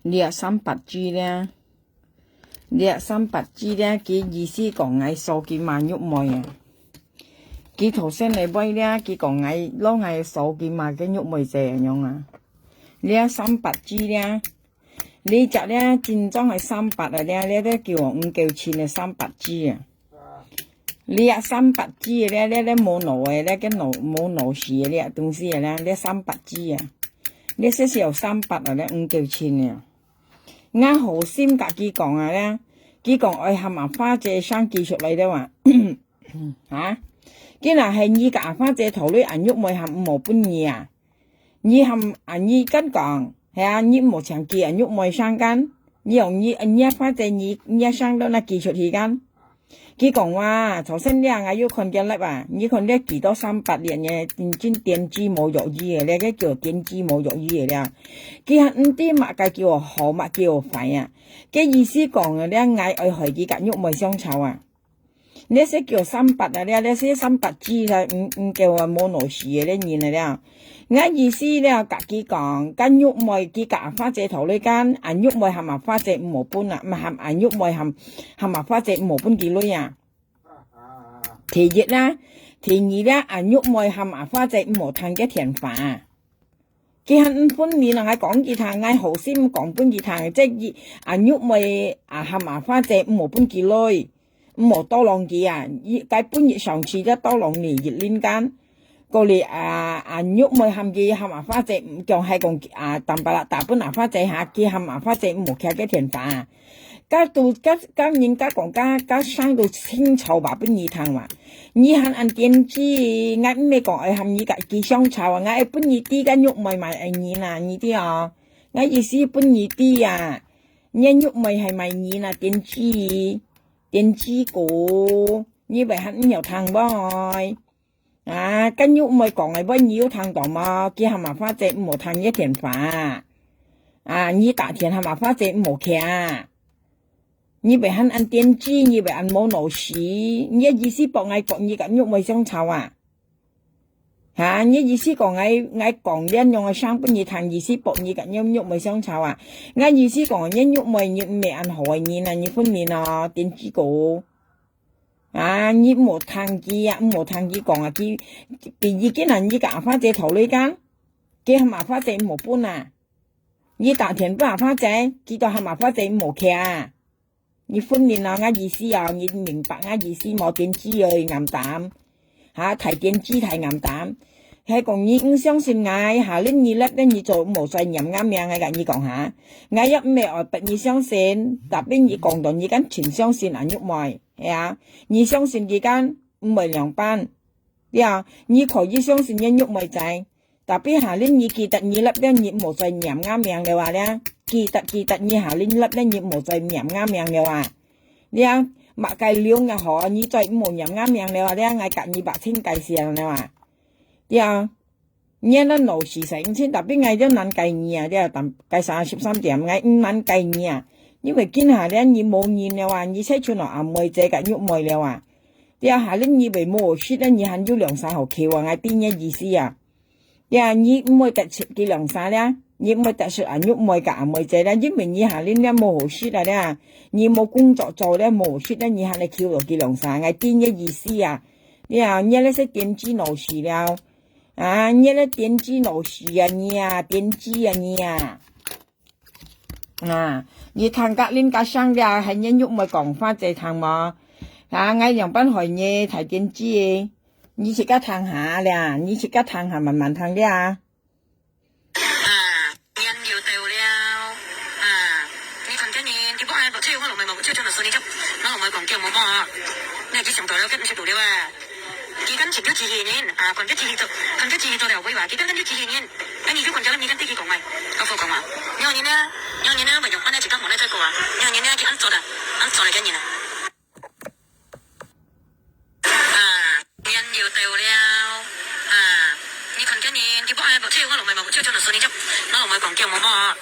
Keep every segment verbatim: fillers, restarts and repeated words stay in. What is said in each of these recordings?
這三八G咧，這三八G咧，佢意思講𠊎掃佢嘛玉妹啊。佢頭先來買咧，佢講𠊎，摎𠊎掃佢嘛个玉妹仔樣啊。這三八G咧，這隻咧真正係三八啊，這，這，這叫黃狗親个三八G啊。 這三八G个咧，這，這無腦个，這个腦，無腦屎个這東西个咧，這三八G啊，這係小三八啊，這黃狗親个。𠊎好心甲佢講啊咧，佢講愛喊阿花姐生寄出來个話，哈？佢若係你甲阿花姐討論，阿玉妹還無分你啊？ 你喊阿姨恁講，係啊，你無請佢阿玉妹生間，你用你，你阿花姐你，你阿生到那寄出去間？佢講話，頭先這𠊎又看見了啊，你看這幾多三八年个，真，真電子無藥醫个，這个叫電子無藥醫个了。佢還毋知麼个叫好，麼个叫壞啊。个意思講个，這𠊎愛害佢甲玉妹相吵啊。 這係叫三八啊，這，這係三八G啦，毋，毋叫啊，無腦屎个這人啊了。𠊎意思了，甲佢講，甲玉妹，佢甲阿花姐討論間，啊，玉妹喊阿花姐毋好分啊，毋喊，啊，玉妹喊，喊阿花姐毋好分佢鐳啊。第一啦，第二啦，啊，玉妹喊阿花姐毋好聽个電話。 佢還毋分明啊，𠊎講佢聽，𠊎好心講分佢聽，這一，啊，玉妹啊，喊阿花姐毋好分佢鐳，毋好多浪佢啊，佢該分佢上次个多浪你一輪間。過來啊，啊，玉妹喊佢喊阿花姐，講係講啊，當巴拉打分阿花姐下，佢喊阿花姐毋好徛个電話。 甲都，甲，甲人家講，甲，甲聲都清楚話分你聽嘛。你還恁電子，𠊎毋係講愛喊你甲佢相吵啊，𠊎愛分你知个玉妹嘛愛人啊，你知哦。𠊎意思分你知啊，你玉妹係賣人啊，電子，電子股，你會喊你有聽無？ 啊，甲玉妹講个話，你有聽到無？佢喊阿花姐毋好聽你電話。啊，你打電喊阿花姐毋好徛。你會還恁電子，你會恁無腦屎。你个意思博𠊎講你甲玉妹相吵啊？哈，你个意思講𠊎，𠊎講恁樣个聲分你聽，意思博你甲玉，玉妹相吵啊？𠊎意思講，你玉妹，你毋係恁好个人啊，你分明哦，電子股。 啊，你毋好聽佢啊，毋好聽佢講啊，佢，第一个啊，你甲阿花姐討論間，佢喊阿花姐毋好分啊。你打電分阿花姐，佢就喊阿花姐毋好徛啊。你分明啊，𠊎意思啊，你明白𠊎意思無？電子个暗淡，哈，大電子大暗淡。係講你毋相信𠊎，下輪你粒咧，你就無再念𠊎名，𠊎甲你講哈。𠊎也毋係愛逼你相信，tapi你講到你敢真相信啊，玉妹。 係啊，你相信佢間毋會兩半。對啊，你可以相信你玉妹仔，tapi下輪你記得你粒咧，你毋好再念𠊎名了啊咧。記得，記得你下輪粒咧，你毋好再念𠊎名了啊。對啊，麼个龍也好，你再毋好念𠊎名了啊咧，𠊎甲你劃清界線了啊。對啊。 你恁老實細，毋信，tapi𠊎就難解你啊，這但該三十三點，𠊎毋難解你啊。因為今下咧，你無人了啊，你才出來阿妹姐甲玉妹了啊。這下輪你會無好食咧，你還有兩儕好徛啊，𠊎知你意思啊。這你毋會得食佢兩儕咧，你毋會得食阿玉妹甲阿妹姐咧，因為你下輪咧無好食啊咧，你無工作做咧，無好食咧，你還會徛落佢兩儕，𠊎知你意思啊。這你咧係電子老實了。 啊，你个電子老實啊你啊，電子啊你啊。啊，你聽甲人家聲了，還你玉妹講話濟聽無？啊，𠊎仰般害你大電子个？你自家聽下啦，你自家聽下，慢慢聽啦。啊，年又到了。 啊，你看个人，佢不愛，就有我老妹無，就真的說你就，我老妹講叫某某啊，你還去想到了，跟你去堵了啊。佢跟前就機器人，啊，看个機器做，看个機器做了會吧，佢跟跟就機器人，哎，你就看叫你跟對佢講嘛，我不講嘛。你看人呢，你看人呢，沒有，那去幹嘛那再講啊？你看人呢，佢安做的，安做的跟你呢。 啊，年又到了。啊，你看个人，佢不愛，就有我老妹無，就真的說你就，我老妹講叫某某啊，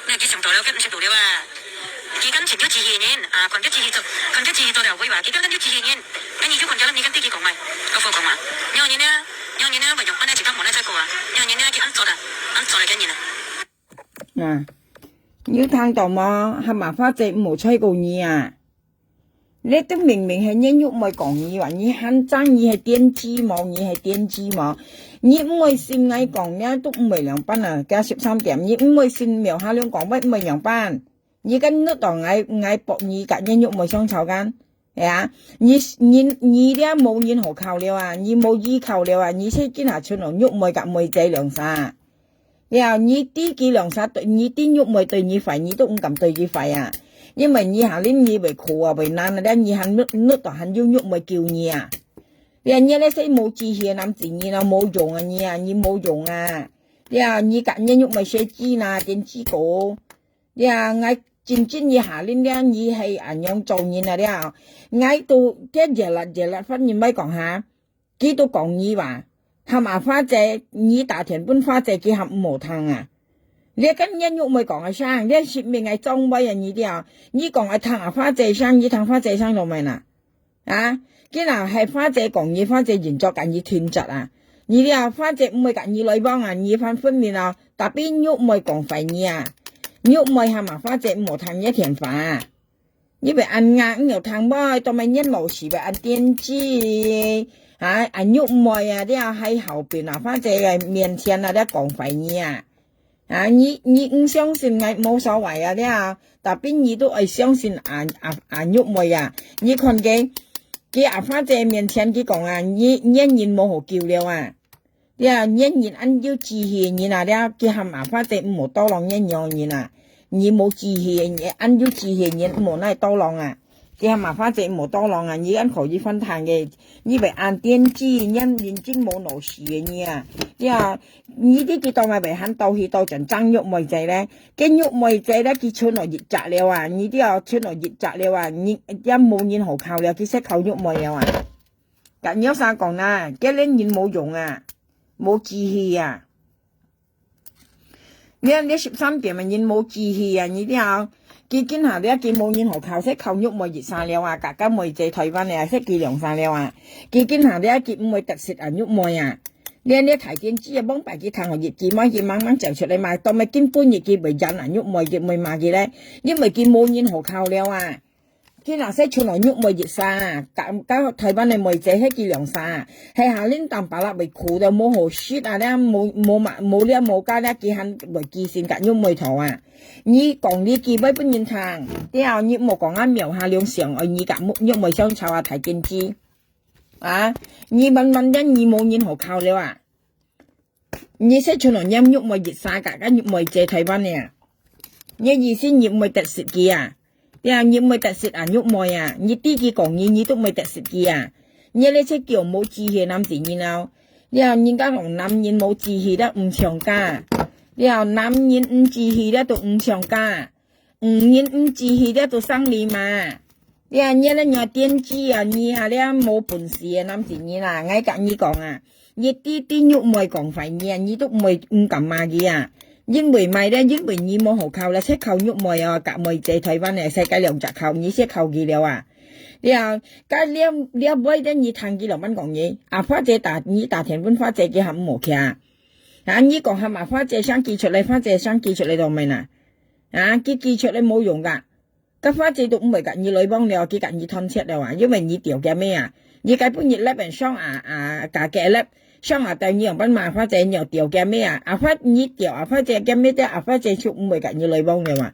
你還去想到了，跟你去堵了啊。佢跟前就機器人，啊，看个機器做，看个機器做了會吧，佢跟跟就機器人，哎，你就看叫你跟對佢講嘛，我不講嘛。你看人呢，你看人家不用，那几个没来这个啊，你看人家去安做的，安做的给你呢。啊，你有聽到無？喊阿花姐毋好睬過你啊！你都明明係葉玉妹講你話，你還爭你係電視無？你係電視無？你毋會信𠊎講，你都毋會兩班啊！加十三點，你毋會信苗下龍講，會毋會兩班？你敢搦到𠊎，𠊎駁你甲葉玉妹相吵間？係啊，你你你這無人好靠了啊！你無依靠了啊！你先今下賰落玉妹甲妹姐兩儕。 了，你知佢兩儕對，你知玉妹對你壞，你都毋敢對佢壞啊！因為你下輪你會苦啊，會難啊，了你還搦搦到還有玉妹救你啊！了，你這細無志氣个男子，你啊無用啊，你啊，你無用啊！了，你甲你玉妹說知啦，點知个？了，𠊎真正你下輪了，你係恁樣做人啊了！𠊎都這熱辣熱辣，反正莫講哈。 佢都講你話，喊阿花姐，你打電分花姐，佢喊毋好聽啊！你跟葉玉妹講个聲，你識明个長輩啊，你了，你講愛聽阿花姐聲，你聽花姐聲做咩啦？啊？佢若係花姐講你，花姐認作甲你斷絕啊！你了，花姐毋會甲你來往啊，你還分明啊！tapi玉妹講壞你啊！玉妹喊阿花姐毋好聽你電話啊！ 你會恁硬，你有聽無？當面念老師會恁電視，啊，恁玉妹啊，了還好變啊，花姐个面前啊，了講壞你啊。啊，你你毋相信𠊎無所謂啊，了，tapi你都愛相信啊啊啊玉妹啊。你看佢，佢啊花姐面前佢講啊，你你人無好救了啊。 了，你人恁有志氣个人啊，了，佢喊阿花姐毋好多浪你樣人啊。你無志氣个，你恁有志氣个人毋好來多浪啊。佢喊阿花姐毋好多浪啊，你恁可以反彈个，你會恁電視，你認真無腦死个你啊。了，你知佢到尾會喊到去到轉爭玉妹姐咧，該玉妹姐咧，佢賰落一隻了啊，你知哦，賰落一隻了啊，你也無人好靠了，佢識靠玉妹了啊。 甲你有啥講啦，該人無用啊，無志氣啊。你看你十三點个人無志氣啊，你了，佢今下了佢無人好靠，識靠玉妹一儕了啊，甲甲妹姐台灣个，識佢兩儕了啊，佢今下了佢毋會得失啊玉妹啊。你你大電視啊，往擺佢聽學業，佢莫佢慢慢走出來嘛，到尾根本日佢袂忍啊玉妹，佢袂罵佢咧，因為佢無人好靠了啊。 佢若係賰落玉妹一儕，甲甲台灣个妹姐係佢兩儕，係下輪當巴拉會苦到無好食啊，了無無嘛無了無家了，佢還會寄信甲玉妹討啊。你講你幾擺分人聽，了你莫講啊，苗下龍想愛你甲玉妹相吵啊，大電視啊，你慢慢等，你無人好靠了啊。 你識賰落念玉妹一儕甲甲玉妹姐台灣个啊？你意思你毋會得失佢啊？對啊，你毋會得失啊玉妹啊？你知佢講你，你都毋會得失佢啊？你這隻狗無志氣个男子人哦！了，人家講男人無志氣了毋像家，了，男人毋志氣了都毋像家。 女人毋志氣了都生理嘛。你啊，你了若電視啊，你啊了無本事个男子人啊，𠊎甲你講啊，你知知玉妹講壞你啊，你都毋會毋敢罵佢啊。因為麼个咧？因為你無好靠了，識靠玉妹哦，甲妹姐台灣个世界兩隻靠，你識靠佢了啊。了，甲了了尾咧，你聽佢老闆講你，啊花姐打你打電分花姐，佢還毋好徛。啊，你講喊啊花姐聲寄出來，花姐聲寄出來做咩啦？啊，佢寄出來無用个。 該花姐都毋會甲你來往了，佢甲你斷絕了啊，因為你條件咩啊？你該本日粒人上啊啊，價格粒，上啊，但你樣般罵花姐，你有條件咩啊？啊花，你條啊花姐，件咩的啊花姐就毋會甲你來往了啊。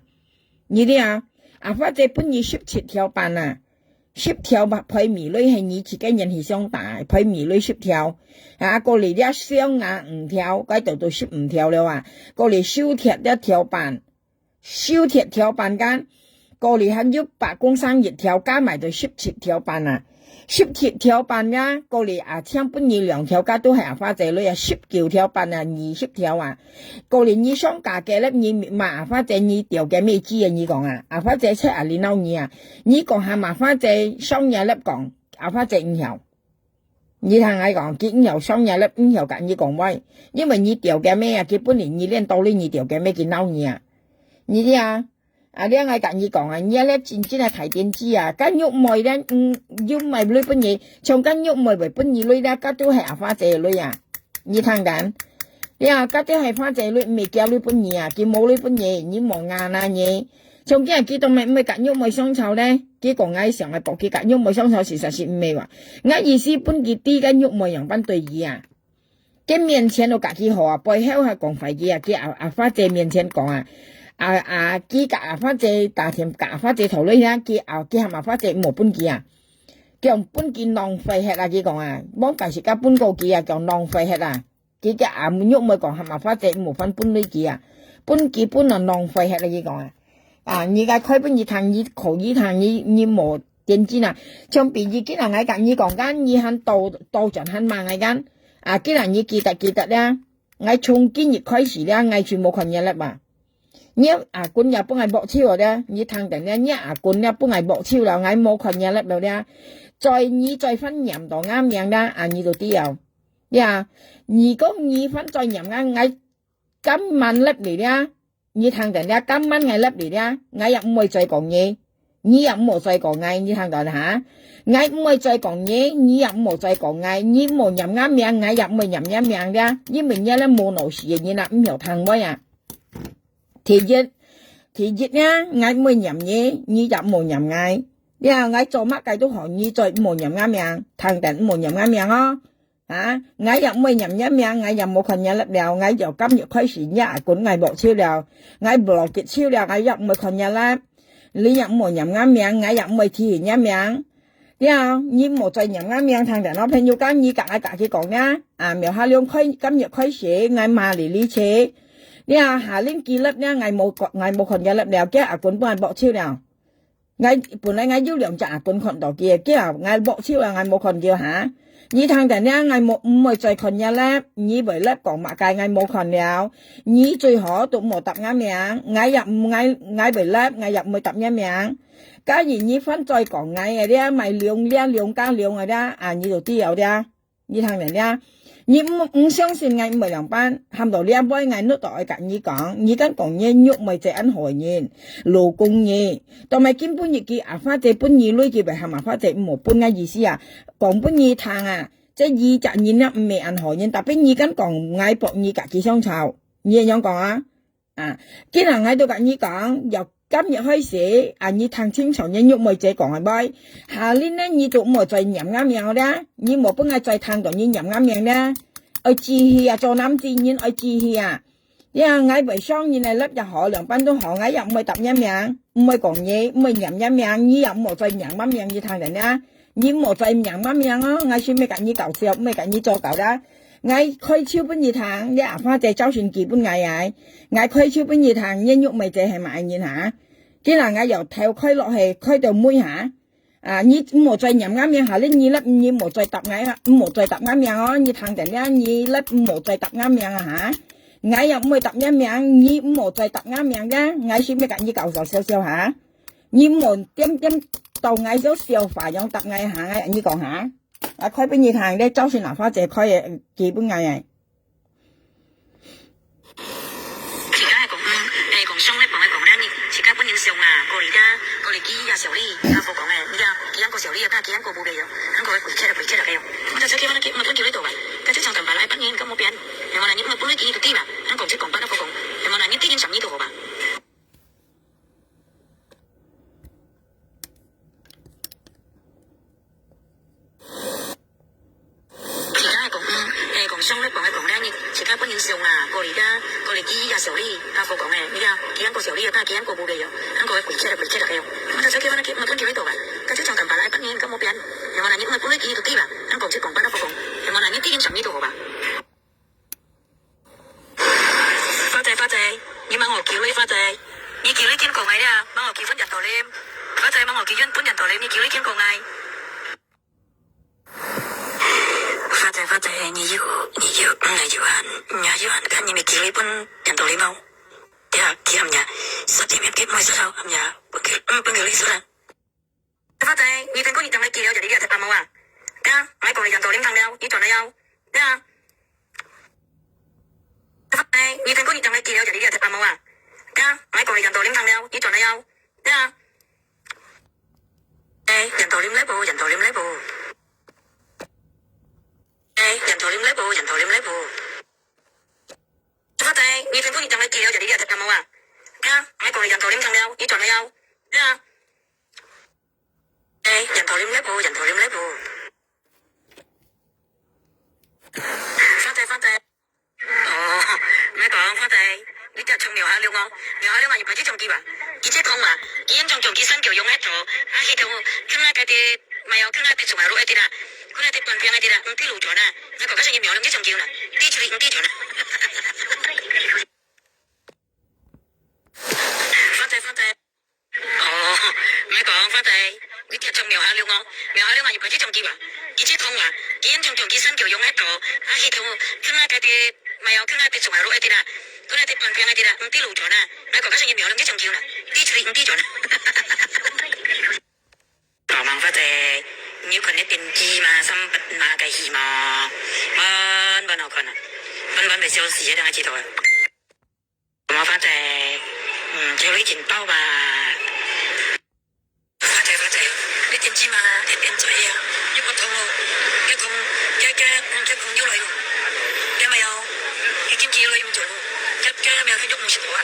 你知啊？啊花姐分你十七條半啊，十條吧，賠米類係你自己人去相打，賠米類十條。啊，過來了上啊五條，該度都十五條了啊，過來收貼了條半。 收貼條半間，過來還有八公升一條，加埋就十七條半啊。十七條半呀，過來啊，請分你兩條，加都係啊花姐鐳啊，十九條半啊，二十條啊。過來你上價格咧，你罵啊花姐，你條件咩知啊？你講啊，啊花姐出啊，你鬧你啊，你講下罵花姐，上也咧講，啊花姐毋曉。 你聽𠊎講，佢毋曉上也咧，毋曉甲你講話，因為你條件咩啊，佢本來你練到你，你條件咩，佢鬧你啊。你知啊？啊，你𠊎甲你講啊，你咧真正个大電視啊，甲玉妹咧，嗯，玉妹鐳分你，像甲玉妹會分你鐳咧，甲都係阿花姐个鐳啊。你聽等。你啊，該兜係花姐鐳，毋係佢鐳分你啊，佢無鐳分你，你無牙那你。像今日佢當然毋會佮玉妹相吵咧，佢講𠊎想愛幫佢佮玉妹相吵，事實係毋係哇。𠊎意思分佢知該玉妹仰般對佢啊。佢面前都佮佢好啊，背後還講壞佢啊，佢阿，阿花姐面前講啊，啊，啊，佢佮阿花姐打電，佮阿花姐討論啊，佢啊，佢喊阿花姐毋好分佢啊。 講分佢浪費忒啊，佢講啊，往擺時間分過佢啊，講浪費忒啊。佢个阿玉妹講，喊阿花姐無分分你佢啊，分佢分啊浪費忒啊，佢講啊。啊，你該開分佢聽，你可以聽，你，你無點睛啊。像比如今日𠊎佮你講，該你還倒，倒轉還罵𠊎該。啊，今日你記得，記得了，𠊎從今日開始了，𠊎就無看你了吧。 若阿君也分𠊎剝手了，你聽等了，若阿君也分𠊎剝手了，𠊎無看你粒了了。再你再翻念到𠊎名了，啊，你就知了。呀，如果你翻再念𠊎，𠊎今晚粒你了，你聽等了，今晚𠊎粒你了，𠊎也毋會再講你，你也毋好再講𠊎，你聽到了哈？𠊎毋會再講你，你也毋好再講𠊎，你無念𠊎名，𠊎也毋會念你名了，因為你咧無腦屎个人啊，毋曉聽話啊。 第一，第一呢，𠊎毋會念你，你也毋好念𠊎。了，𠊎做麼个都好，你再毋好念𠊎名，聽等毋好念𠊎名哦。啊，𠊎也毋會念你名，𠊎也無看你粒了，𠊎由今日開始，你阿君𠊎無手了，𠊎無結手了，𠊎也毋會看你粒。你也毋好念𠊎名，𠊎也毋會提起你名。 了，你莫再念𠊎名，聽等咯，朋友講，你佮𠊎佮佢講呀。啊，苗下龍開，今日開始，𠊎罵你哩切。了，下輪佢粒了，𠊎無看，𠊎無看佢粒了，佢阿君分𠊎剝手了。𠊎本來𠊎有兩隻阿君看到佢，佢啊，𠊎剝手了，𠊎無看佢哈。你聽等了，𠊎無，毋會再看佢粒，你會粒講麼个，𠊎無看了。你最好都莫答𠊎名，𠊎也毋，𠊎，𠊎會粒，𠊎也毋會答你名。 假如你翻再講𠊎个了，買兩了兩加兩个了，啊，你就知了了。你聽人了，你毋，毋相信𠊎毋會兩班，喊到這尾𠊎努到愛佮你講，你敢講你玉妹姐恁好个人，老公你，當然今晡日佢阿花姐分你鐳，佢會喊阿花姐毋好分𠊎意思啊，講分你聽啊，這二隻人了毋係恁好人，tapi你敢講𠊎幫你佮佢相吵，你會仰講啊？ 啊，今日𠊎都佮你講，由今日開始，啊，你聽清楚你玉妹姐講个話。下輪呢，你就毋好再念𠊎名了，你莫分𠊎再聽到你念𠊎名了。愛志氣啊，做男子人愛志氣啊。呀，𠊎會傷人个粒也好，兩班都好，𠊎也毋會答你名，毋會講你，毋會念你名，你也毋好再念𠊎名，你聽人了。 你莫再命命命哦，𠊎先毋係佮你搞笑，毋係佮你做搞啦。𠊎開竅分你聽，你阿花姐招神記分𠊎啊。𠊎開竅分你聽，你玉妹姐係麼人哈？今日𠊎由頭開落去，開到尾哈。啊，你莫再命命命下，你你粒你莫再答𠊎啊，莫再答𠊎名哦，你聽等了，你粒莫再答𠊎名啊哈。𠊎也毋會答你名，你莫再答𠊎名啦，𠊎先毋係佮你搞笑笑笑哈。 你莫恬恬到𠊎就笑話樣答𠊎哈，𠊎你講哈，啊，開分你聽，你招神阿花姐開个，寄分𠊎个。自家个講，嗯，誒，講上來幫𠊎講兩日，自家本人上啊，過來呀，過來寄呀，小麗，阿婆講誒，你呀，寄人過小麗啊，寄人過無个喲，人過會跪切啊，跪切啊个喲。我就出去，我那个，我那个來到吧，他就常常把來半年，跟我變，然後呢，你不能不會寄你的地嘛，人講去講吧，阿婆講，然後呢，你地點上你都好吧。 自家个講，嗯，誒，講上來幫𠊎講兩日，自家本人上啊，過來呀，過來寄呀，小麗，阿婆講誒，你呀，寄人過小麗啊，寄人過無个喲，人過會跪切啊，跪切啊个喲。我就出去，我那个，我那个來到吧，他就常常把來半年，跟我變，然後呢，你不能不會寄你的地嘛，人講去講吧，阿婆講，然後呢，你地點上你都好吧。 花姐，花姐，你問我寄鐳，花姐，你寄鐳寄過來了，問我寄分人道理。花姐，問我寄分人道理，你寄鐳寄過來。花姐，花姐，你有，你有，嗯，有啊，你有啊，看你咪寄鐳分人道理無？對啊，寄啊，十點一點，莫收到，嗯，呀，分佢，嗯，分佢鐳收啦。 花姐，你聽過你當來寄了，jadi dia tak mau啊？對啊，𠊎講你講到零糖了，你轉來要。對啊。花姐，你聽過你當來寄了，jadi dia tak mau啊？對啊，𠊎講你講到零糖了，你轉來要。對啊。誒，人道理來無？人道理來無？哎，人頭啉來無？人頭啉來無？發財，你吩咐你當來叫，就你這隻感冒啊？啊，莫講了，人頭啉忒了，你轉來了。啊。哎，人頭啉來無？人頭啉來無？發財，發財。 哦，莫講，發財，你這像貓下龍哦，貓下龍啊，有排去搶救啊，佢這痛啊，佢用搶救，佢身腳用忒著，啊，去同，去啊，該隻，莫哦，去啊，隻出馬路該隻啦，去啊，隻斷病該隻啦，毋知路轉啊，莫講，該像貓下龍去搶救啦，知出去毋知轉啊。發財，發財。 哦，莫講，發財，你這像貓下龍哦，貓下龍啊，有排去搶救啊，佢這痛啊，佢用搶救，佢身腳用忒著，啊，去同，去啊，該隻，莫哦，去啊，隻出馬路該隻啦，去啊，隻斷病該隻啦，毋知路轉啊，莫講，該像貓下龍去搶救啦，知出去毋知轉啊。 老孟發財，你有看該電視嘛，三八嘛，該戲嘛，滿滿好看啊，滿滿會笑死，該兩個字頭啊。老孟發財，嗯，這位真飽吧？發財發財，你電視嘛，電電嘴啊，又發痛哦，該痛，該該，嗯，該痛又來了，該莫哦，該緊急又來又轉了，該該莫去用東西好啊。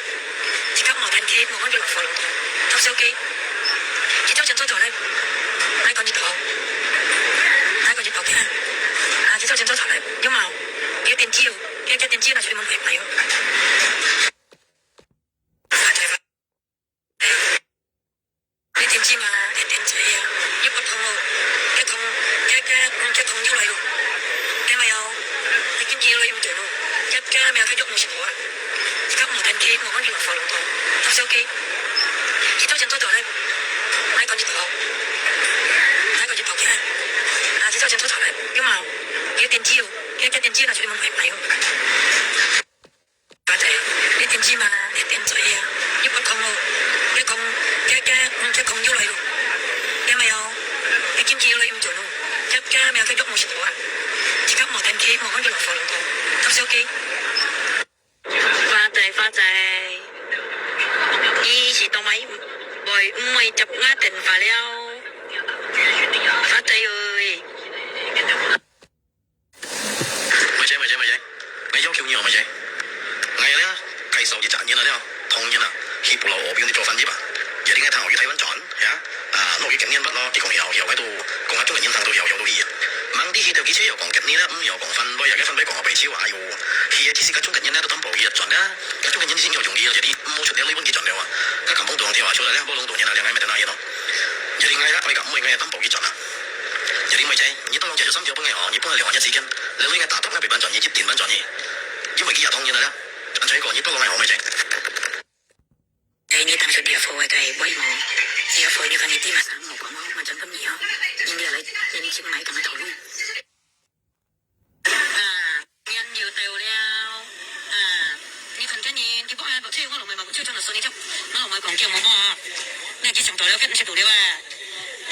一个無電器，無看見落雨落雨，讀小記。一早先做出來，愛講一套，愛講一套嘅。啊，一早先做出來，有無？有電視哦，有隻電視拿出去問佢朋友。你電視嘛，電電嘴啊，又發痛哦，該痛，該該，嗯，該痛又來了，該莫哦，你緊急又來又轉了，該該莫去用東西好啊。 一个無電器，無看見落雨落雨，讀小記。一早先做出來，愛講一套，愛講一套嘅。啊，一早先做出來，有無？有電視哦，該該電視拿出去問佢朋友。發財，你電視嘛，電電嘴啊，又發痛哦，該痛，該該，嗯，該痛又來了，該莫哦，你緊急又來又轉了，該該莫去用東西好啊。一个無電器，無看見落雨落雨，讀小記。 發財發財，你是當擺會毋會接𠊎電話了？發財欸！毋係，毋係，毋係，𠊎要求你哦，毋係。𠊎這介紹一隻人啊，了，唐人啊，去Pulau Ubin去做翻譯啊，也應該聽好去台灣轉，呀。 啊，拿佢經驗法咯，佢講曉曉，𠊎都講啊，中國人聽都曉曉都去啊。吂知佢兜佢就曉講吉利啦，毋曉講翻倍啊，該翻倍講啊，白痴啊，哎喲，佢啊，其實該中國人呢，都當無佢啊，轉啊，該中國人先曉用佢啊，jadi毋好出了，你分佢轉了啊，該根本都用跳啊，出來兩波龍多年啊，兩個沒得拿咯。Jadi𠊎啦，𠊎講毋會，𠊎當無佢轉啊。Jadi毋係，你當用解決三條分𠊎哦，你分𠊎兩個月時間，了你𠊎打到𠊎陪伴轉你，一定伴轉你，因為佢也當然啦，恁樣講，你分𠊎哦，毋係。 哎，你當初電話个，該會無？電話你看你電話上無講哦，嘛真个你哦，人家來，人家來跟佢討論。啊，年又到了，啊，你看今年，你不愛，不去，我老妹嘛，不去，真的說你就，我老妹講叫嬤嬤，你去上到了，跟你去堵了啊。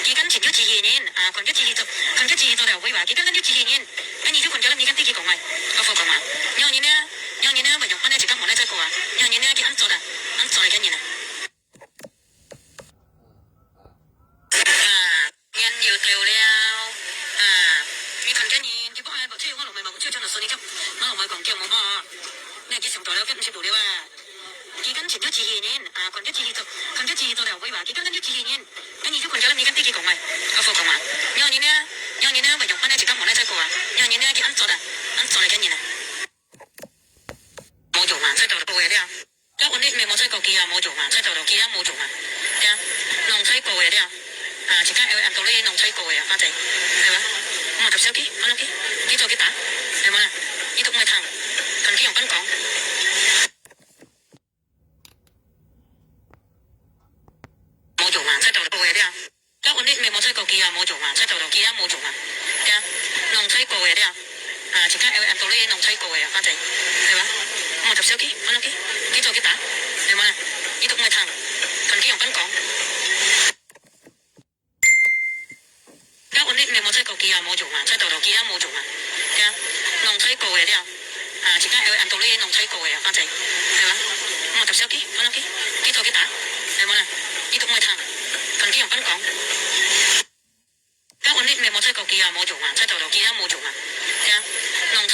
佢跟前有機器人，啊，看佢機器做，看佢機器做了會吧，佢跟跟佢機器人，哎，你就看佢了，你跟自己講嘛，我不講嘛。然後你呢，然後你呢，不用，反正自家無來再過啊。然後你呢，佢安做的，安做的跟你呢。啊，年又到了，啊，你看今年，佢不愛，不去，我老妹嘛，不去，真的說你就，我老妹講叫嬤嬤，你去上到了，跟你去堵了啊。 佢跟前有機器人，啊，看佢機器做，看佢機器做了會吧，佢跟跟佢機器人，哎，你就看佢了，你跟自己講嘛，我不講嘛。然後你呢，然後你呢，不用，反正自家無來再過啊。然後你呢，佢安做的，安做的跟你呢。無用嘛，再到了不會了。到屋裡面無再過去啊，無用嘛，再到了去啊，無用嘛。呀，弄再過會了。啊，自家愛安到你弄再過會啊，反正，對吧？莫讀手機，安落去，去做去打，對嗎？你都毋會聽，看佢用分講。 無用啊，再到了不會了。到屋裡面無再過去啊，無用啊，再到了去啊，無用啊。呀，弄再過會了。啊，自家愛安到你弄再過會啊，反正，對吧？莫讀手機，安落去，去做去打，對嗎？你都毋會聽，看佢用分講。 到屋裡面無再過去啊，無用啊，再到了去啊，無用啊。呀，弄再過會了。啊，自家愛安到你弄再過會啊，反正，對吧？莫讀手機，安落去，去做去打，對嗎？你都毋會聽，看佢用分講。到屋裡面無再過去啊，無用啊，再到了去啊，無用啊。呀，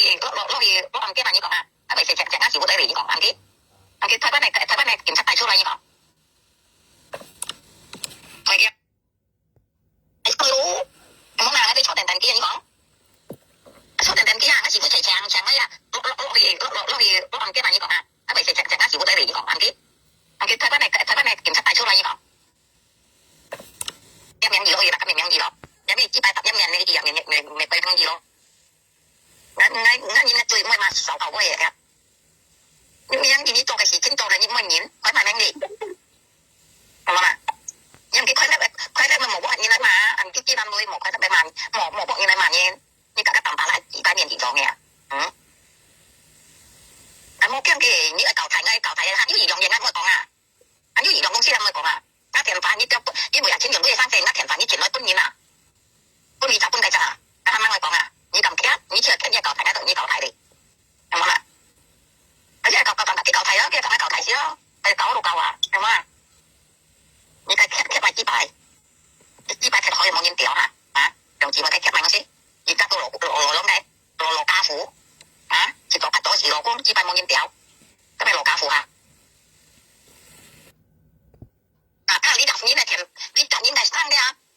去，落落落去，落暗間啊，你講啊，啊，毋係隻隻隻啊，全部都係你講，啊，毋係，啊，毋係，台灣个台灣个警察帶出來，你講，快點，哎，對咯，無啦，啊，你坐等等機啊，你講，坐等等機啊，啊，全部齊齊齊啊，落落落去，落落落去，落暗間啊，你講啊，啊，毋係隻隻隻啊，全部都係你講，啊，毋係，啊，毋係，台灣个台灣个警察帶出來，你講。人條，該邊老家伙哈。啊，啊，你逐人个田，你逐人个生了，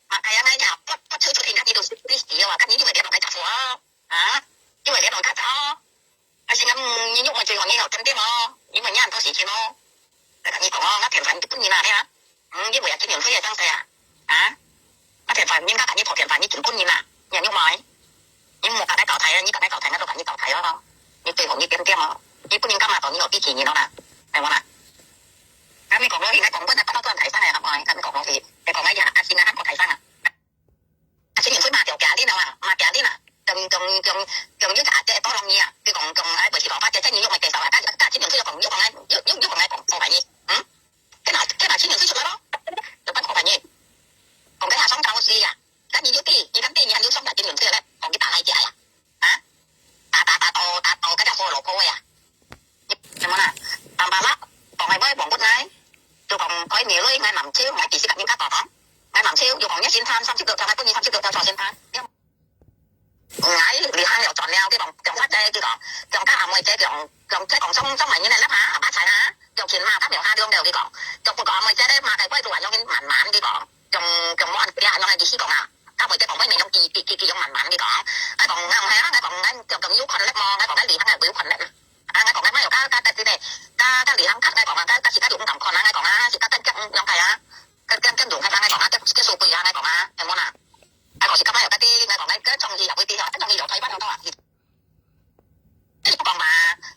嘛，哎呀，哎呀，不，不出出田，你都死了啊，該你就會跌落該家伙哦，啊，就會跌落該家伙。啊，是啊，嗯，你又會最後你有點點哦，你會贏很多事情哦。 來同你講哦，𠊎田飯你本人啊，聽啊。嗯，你為了金融費个東西啊，啊？𠊎田飯，人家同你討田飯，你盡本人啊，你還用買？你莫同𠊎交代啊，你同𠊎交代，𠊎都同你交代哦。你最好你點點哦，你本人幹嘛到你有脾氣你咯啦，係無啦？𠊎咪講落去，𠊎講本來講到都很大聲个，好無？𠊎咪講落去，你講𠊎呀，阿信啊，還過大聲啊。 啊，青年會罵掉家庭啊，罵家庭啊，用用用用用隻阿姐多容易啊，你講講哎，袂係講發姐，這你用个介紹啊，甲甲青年會又講又講哎，又又又講哎講講白你，嗯？跟哪跟哪青年會出來咯，有辦法白你，講个下雙高是啊，那你就對，你看對你還有雙高青年會咧，講你打來家呀，啊？打打打到打到个叫火爐口个呀。 Macam mana? Tambah lah, kong ai boy bongkut ngai. Tu kong koi ni lui ngai mam chiu, ngai kisi kat ning kat tong. Ngai mam chiu, yu kong nya sin than, sam chiu dot than, ai pun ni sam chiu dot than, so sin than. Ngai li hang liao chọn liao, ki kong, kiong phát che, ki kong, kiong ka amoi che, kiong, kiong che kong song song mai ni le lap ha, apa chai ha, kiong kin ma ka miao ha liong liao, ki kong. Kiong pun kong amoi che le ma kai boy tu an yong in man man, ki kong. Kiong kiong mo an kia an yong ai kisi kong a. Ka amoi che kong boy ni yong ki ki ki ki yong man man, ki kong. Ai kong ngang hai ha, ai kong ngai kiong kiong yu kon lep mo, ai kong ngai li hang ai boy yu kon lep.啊，𠊎講个，𠊎有甲甲甲个呢，甲甲里行甲，𠊎講啊，甲甲自家用毋敢看啊，𠊎講啊，自家跟跟用个啊，跟跟跟用个，𠊎講啊，跟跟手背啊，𠊎講啊，係無啦？𠊎講自家嘛有甲啲，𠊎講，𠊎跟中意也會變啊，跟中意有台灣好多啊。你講嘛，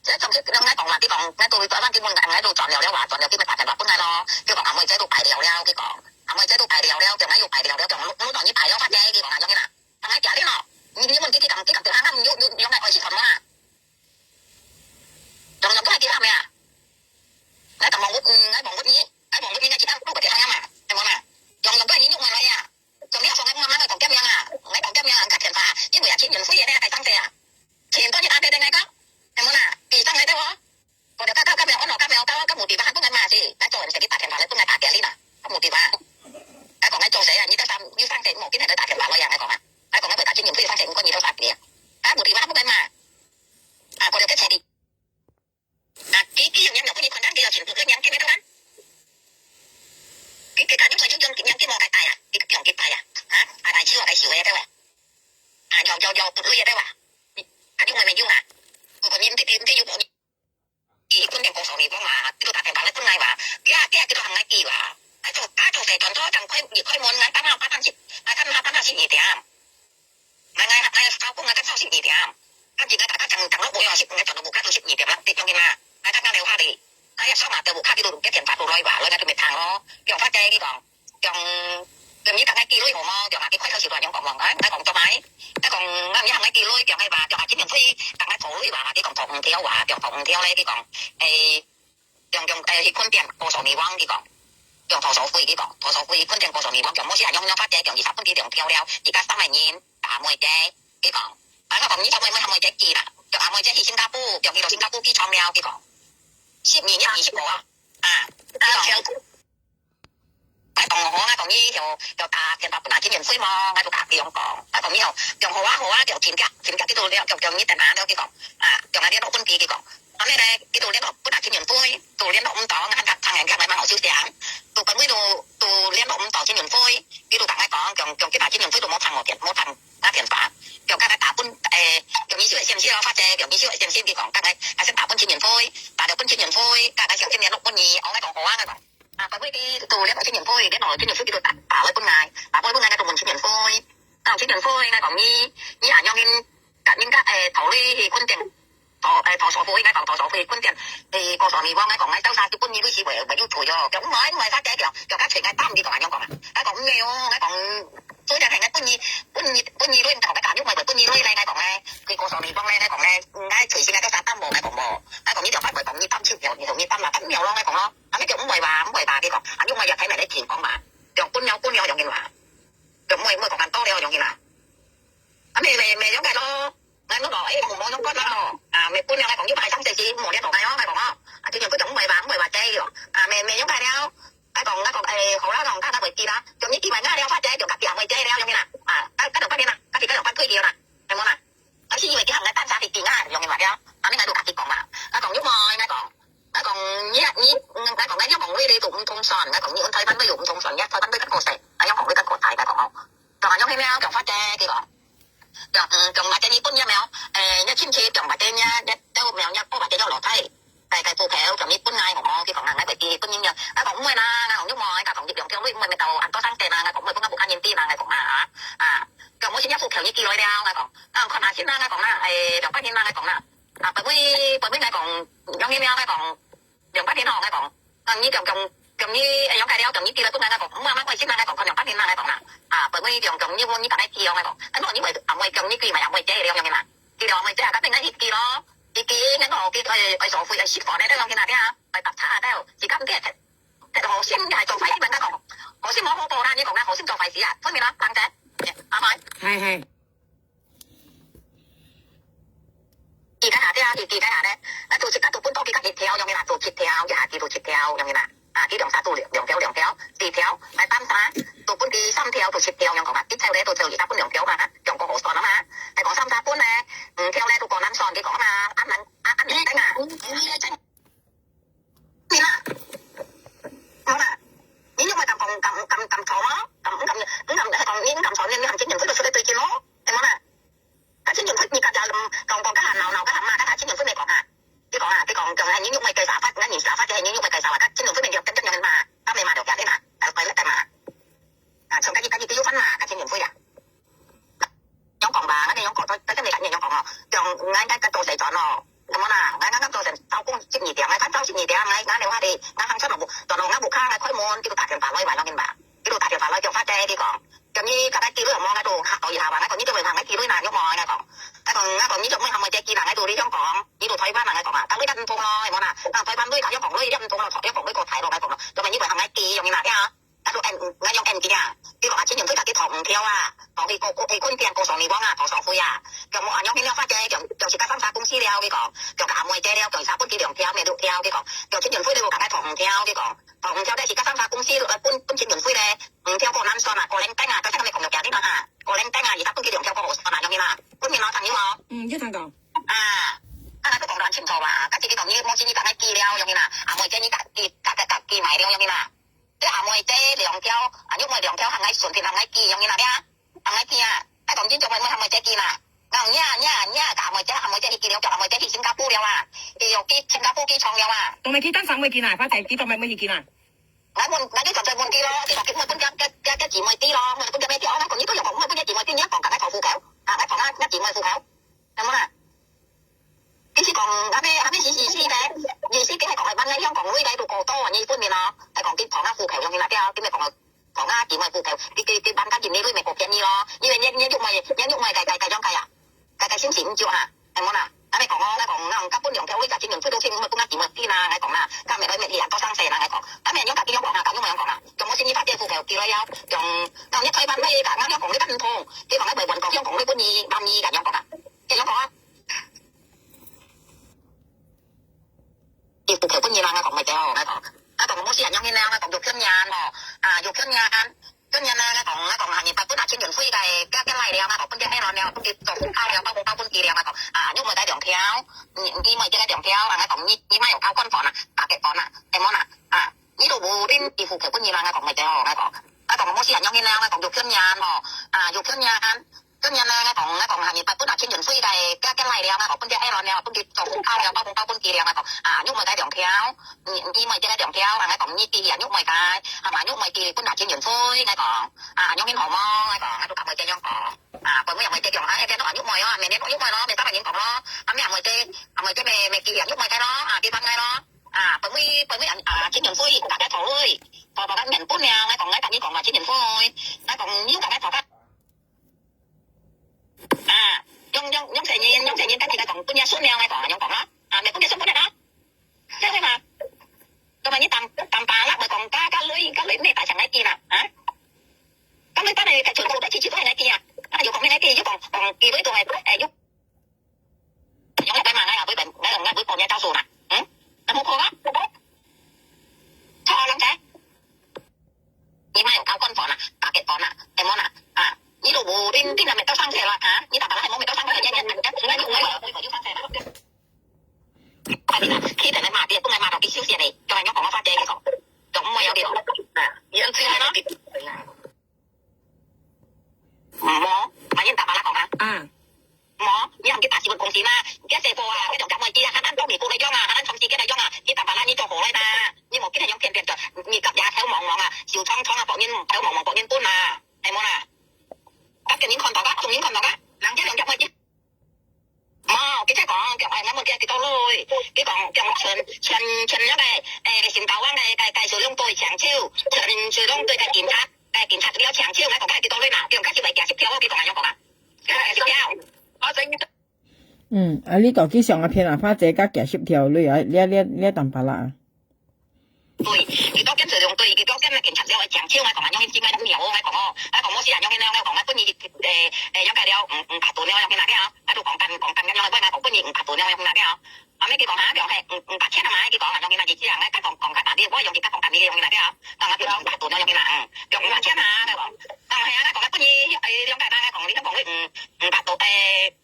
這中意，𠊎講啦，你講，𠊎對台灣根本𠊎都轉了了啊，轉了，基本打電話本來咯，就講阿妹姐都敗了了，佢講，阿妹姐都敗了了，叫𠊎又敗了了，叫我我當你敗了發嘅，佢講啊，樣啦，當𠊎假的咯，你你問佢佢講佢講對下，佢又又又愛愛去看嘛。 Yong yong都係幾多名啊？𠊎同望活，嗯，𠊎望活你，𠊎望活你，𠊎其他都嗰啲係啊嘛，係無嘛？Yong yong都係你用埋來啊！Yong你阿芳，𠊎媽媽，𠊎講點樣啊？𠊎講點樣啊？你較天花，因為啊，錢用費个呢，該上世啊，錢多你打俾人來講，係無啦？比上來的哦。我就到到到尾，我老到尾，到到目的吧，還不能嘛是，來做人家的打電話來，不能打給你啦，到目的吧。來講來做誰啊？你到上，你上世，我今天都打電話來呀，來講啊，來講來，我打錢用費上世，五個你都打給你啊，到目的吧，還不能嘛。啊，我就跟誰的。 啊，佢佢用人用，佢看人佢有錢，佢用人佢咩都玩。佢佢佢用用用用佢無大大啊，佢用佢大啊，啊，啊，大手啊，大手个對哇？啊，有有有，不累个對哇？啊，用个沒用啊？不過你你你你有你，佢肯定告訴你講啊，佢都打電話來本來哇，佢啊佢啊佢都行來佢哇，啊做啊做事轉到正開你開門，來等下八點十，來等下八點十二點。 𠊎𠊎𠊎收工𠊎等到十二點，跟住𠊎大家等等落尾哦，十，𠊎轉到屋下都十二點啦，你講緊啦，𠊎剛剛留下哩，𠊎一上啊，到屋下佢都接電話都來哇，來𠊎都未聽咯，用發姐佢講，用用你大概幾耐好無？用啊，佢開頭時段用講講，哎，𠊎講做咩？𠊎講，𠊎你行𠊎幾耐，用係吧，用啊，今年可以等𠊎做耐哇，佢講做毋掉哇，用做毋掉咧，佢講，誒。 用用誒，去困店，告訴你講，佢講，用投訴費，佢講，投訴費，去困店告訴你講，用無時間用用發姐，用二十分鐘用掉了，自家三個人打妹姐，佢講，啊，𠊎講你做妹妹，阿妹姐寄啦，用阿妹姐去新加坡，用去到新加坡寄倉了，佢講，十二月二十五啊，啊，佢講，𠊎講好，𠊎講你有有打電話分阿金元輝無？𠊎就甲佢樣講，𠊎講你有，用好啊好啊，用請假，請假，佢都了，用用你等下了，佢講，啊，用啊聯絡分佢，佢講。 後尾咧，佢都聯絡分阿金元輝，都聯絡毋到，𠊎喊佢聽人客來問好收聲，都本位都都聯絡毋到金元輝，佢都同𠊎講，講講今下金元輝都無聽我電，無聽𠊎電話，講剛才打分，誒，用你手个先生，發姐，用你手个先生，佢講，剛才還先打分金元輝，打了分金元輝，剛才想先聯絡分你，哦，𠊎講好啊，𠊎講，啊，本位佢都聯絡金元輝，聯絡金元輝，佢都打打來分𠊎，打來分𠊎，𠊎都問金元輝，到金元輝，𠊎講你，你啊，用恁，甲恁个，誒，頭鐳去困境。 投誒投訴費，𠊎講投訴費，困境誒告訴你，𠊎講𠊎到時就分你利息會會有退哦。佢講毋會毋會，發姐佢講，佢講較錢𠊎擔，你講恁樣講啊？𠊎講毋會哦，𠊎講做人係𠊎分你分你分你鐳，𠊎講𠊎敢又毋會分你鐳咧，𠊎講咧，佢告訴你講咧，𠊎講咧，𠊎隨時𠊎到時擔無，𠊎講無，𠊎講你條法會講你擔錢，你同你擔啦，擔了咯，𠊎講咯，啊，你就毋會話毋會話，佢講，啊，你毋會也睇埋你錢講嘛，就分了分了，容易話，就毋會毋會講恁多了，容易啦。 啊，無無無用个咯，𠊎講咯，誒，無無用个咯，啊，無分了，𠊎講又排上學期，無聯絡𠊎哦，𠊎講哦，啊，今年佢就毋會話，毋會話這哦，啊，無無用个了，𠊎講𠊎講，誒，好啦，講，該該會記啦，就你記埋𠊎了，發姐，就甲佢阿妹姐了，用个啦，啊，該該就半年啦，甲佢該就半個月啦，係無啦？啊，是因為佢行个單車係佢啊，用个嘛了，啊，你𠊎都甲佢講嘛，𠊎講又無，發姐，佢講，講，嗯，講或者你本人了，誒，你親戚講或者你，你兜了，你哥或者了老弟，該，該戶口，講你本人好無？佢講啊，𠊎會寄分人了。𠊎講毋會啦，𠊎講你莫，𠊎講你兩條女毋會，乜到恁多生事啦，𠊎講毋會，分𠊎屋下人知啦，𠊎講啦，啊，啊，講無先你戶口你寄來了，𠊎講，啊，看下先啦，𠊎講啦，誒，兩百人啦，𠊎講啦，啊，分𠊎，分𠊎，𠊎講，兩年了，𠊎講， 兩百年吼，𠊎講，啊，你講，講，講你，哎，用開了，講你寄來分𠊎，𠊎講，毋啊，𠊎愛信啦，𠊎講，可能半年啦，𠊎講啦。啊，分𠊎講，講你問你大概寄哦，𠊎講，哎，無，你會，阿妹講你寄嘛，阿妹姐了，用啦。寄了，阿妹姐啊，該等𠊎去寄咯，去寄，然後寄，哎，哎，收費，哎，十塊呢，用去那邊啊，哎，白差啊，到，時間點，好心還做壞事，𠊎講，好心無好報啦，你講啊，好心做壞事啊，分明啦，人家，阿妹。係，係。 寄該下隻啊，寄，寄該下咧，啊，做七，啊，做分到佢个一條樣个啦，做七條，一下寄做七條樣个啦，啊，佢兩儕做兩，兩條，兩條，四條，買擔衫，做分佢三條，做七條樣講啊，一條咧，做條，一下分兩條嘛，樣過好算啊嘛，係講三儕分咧，五條咧，做過難算，佢講啊嘛，啊難，啊，啊難頂啊。 你啦，好啦，你又會敢講，敢，敢，敢吵咯？敢，敢，敢，敢，係講你敢吵，你，你行情人會都出來對佢咯，係無啦？該情人會你家家，嗯，講，講，該下鬧鬧，該下罵，該下情人會咪講啊？你講啊，你講，講，係你又會介紹法，該你紹法，係你又會介紹啊，該情人會咪就跟跟人罵，該咪罵就講，對嘛？該，該，該罵。啊，從該日，該日佢有翻罵，該情人會啊。 樣講吧，𠊎等樣講，到，到這裡感覺樣講哦，像𠊎，𠊎，𠊎做事轉哦，什麼啦？𠊎，𠊎，𠊎做事到工十二點，𠊎看到十二點，𠊎，𠊎電話裡，𠊎行出來，轉到𠊎屋下，𠊎開門，佢就打電話來嘛，樣个嘛，佢就打電話來，叫發姐，佢講，叫你，該，該寄鐳無？𠊎就嚇到一下嘛，𠊎講，你做麼个行𠊎寄鐳啦？你莫，𠊎講，𠊎講，𠊎講，你做麼个行𠊎寄啦？𠊎就你樣講，你就台灣嘛，𠊎講啊，該鐳一定毋通咯，係無啦？該台灣鐳，佢樣講鐳一定毋通咯，樣講鐳過大咯，𠊎講咯，做麼个你會行𠊎寄，樣个嘛，對啊。 啊，就N，𠊎用N幾啊？佢講啊，情人會甲佢同五條啊，同佢過，過，過，過，過上年光啊，同上歲啊，就無恁樣去了發姐，就，就自家三儕公司了，佢講，就甲阿妹姐了，就一儕分佢兩條，乜六條，佢講，就情人會了，無甲𠊎同五條，佢講，同五條咧，自家三儕公司，呃，分，分情人會咧，五條過難算啊，過零丁啊，到這个講就驚你嘛哈，過零丁啊，一儕分佢兩條過好算啊，用你嘛，分你咯，聽有無？嗯，有聽到。啊，啊，𠊎都講得恁清楚啊，甲自己講你，無錢你甲𠊎寄了，用你嘛，阿妹姐你甲，寄，甲，甲，甲寄買了，用你嘛。 這阿妹姐兩條，啊，玉妹兩條，行𠊎順便行𠊎寄，用你那邊，行𠊎寄啊。啊，講真做咩，妹行妹姐寄嘛？講呀呀呀，甲阿妹姐，阿妹姐去寄了，叫阿妹姐去新加坡了啊，佢又去新加坡寄倉了啊。做麼个佢單身會寄啊？發姐，佢做麼个會去寄啊？𠊎問，𠊎就純粹問佢咯，佢講佢妹分佢，佢，佢，佢姊妹知咯，妹分佢咩知哦？𠊎講你都有講，妹分佢姊妹知，你講甲𠊎討戶口，啊，𠊎講啊，𠊎姊妹戶口。 有無啦？佢是講，阿妹，阿妹死死死咧，你死佢係講，萬个香港鐳來都過多，你分面咯，係講佢講啊戶口用你那條，佢咪講啊，講啊，佢買戶口，佢，佢，佢萬个人你鐳咪過便宜咯，因為你，你玉妹，你玉妹該，該，該樣該啊，該，該心情毋少哈，係無啦？阿妹講哦，𠊎講，𠊎講，甲分兩條鐳，甲情人鐳都先，毋好分啊，佢買啲啦，𠊎講啦，甲妹來買兩個生死啦，𠊎講，阿妹樣甲佢樣講啊，甲玉妹樣講啊，做麼个先你發電戶口寄來要，用，講你台灣鐳，甲𠊎樣講你甲毋通，佢講你買換個香港鐳分你，萬二甲樣講啊，佢樣講啊。 佢戶口分你啦，𠊎講，毋係，𠊎講，𠊎講，無事啊，樣个啦，𠊎講，有騙人哦，啊，有騙人，騙人啊，𠊎講，𠊎講，下年八分啊，情人會个，該，該來了，𠊎講，分佢愛了了，分佢做紅包了，包紅包分佢了，𠊎講，啊，玉妹个兩條，你，你妹个兩條，啊，𠊎講，你，你莫用交關款啊，打結款啊，係無啦，啊，你都無定，佢戶口分你啦，𠊎講，毋係，𠊎講，𠊎講，無事啊，樣个啦，𠊎講，有騙人哦，啊，有騙人。 今年呢，𠊎講，𠊎講，下年八分啊，情人會个，該，該來了，𠊎講，分佢愛了了，分佢做紅包了，包紅包分佢了，𠊎講，啊，玉妹个兩條，你，你妹个兩條，啊，𠊎講，你寄啊，玉妹个，啊嘛，玉妹寄分啊，情人會，𠊎講，啊，樣形好無？𠊎講，𠊎都甲妹姐樣講，啊，分妹啊，妹姐講，啊，變到啊，玉妹哦，明年玉妹咯，明年大人講咯，啊，妹啊，妹姐，啊，妹姐咪，咪寄啊，玉妹个咯，啊，寄分𠊎咯，啊，分妹，分妹啊，啊，情人會，大家討會，婆婆个面本了，𠊎講，𠊎甲你講嘛，情人會，𠊎講，你有甲𠊎婆婆 啊，用，用，用細人，用細人，跟佢講，分你孫了，𠊎講，用講啊，啊，你分你孫分了啊，這樣會嗎？做麼个你當，當爸啦，𠊎講，甲，甲鐳，甲鐳咩大想來寄啦，啊？甲鐳等下，該全部都去，去都還來寄啊？啊，有講咩來寄，有講，講，寄鐳都還，哎，有，用來買嘛，𠊎也會買，𠊎用，𠊎會幫你招數嘛，嗯？那麼好啊？錯啊，龍姐。 你莫有交關款啊，打結款啊，係無啦？啊，你都無定定啊，乜到生事啦，啊，你打打啦，係無乜到生事，你，你，你，你，你，你，你，你，你，快點啊，去等你罵爹，本來罵到佢休息咧，叫人家講我發癲，佢講，講毋會有你咯，啊，你要知道咯。 無，你甲也頭茫茫啊，手長長啊，博人頭茫茫，博人分啊，係無啦？甲个人看到啊，眾人看到啊，人家兩隻妹子。無，佢才講，叫哎，𠊎問佢幾多鐳，佢講，叫全全全了个，誒，新加坡个个个手兩隊搶手，全手兩隊个警察，个警察了搶手，𠊎講，該幾多鐳啦？佢講，該一百幾十條，佢講，恁樣講啊，幾十條。我真 嗯，啊，你講佢想啊，騙啊，花姐甲幾十條鐳啊，這這這淡薄啦啊。對，佢到警察兩隊，佢到警察了，搶手，𠊎講啊，樣形真个鳥哦，𠊎講哦，𠊎講無事啊，樣形了，𠊎講，𠊎分你，誒誒，了解了，五五百多了，樣形那个啊，𠊎都講幹講幹咁樣，𠊎講分你五百多了，樣形那个啊，後尾佢講哈，講嘿，五五百千啊嘛，佢講啊，樣形那个啊，𠊎講講較大力，𠊎用佢較講幹你个樣形那个啊，講啊分你五百多了，樣形那，嗯，用五百千啊，𠊎講，講嘿啊，𠊎講啊分你，誒，了解啦，𠊎講你都講你五五百多，誒。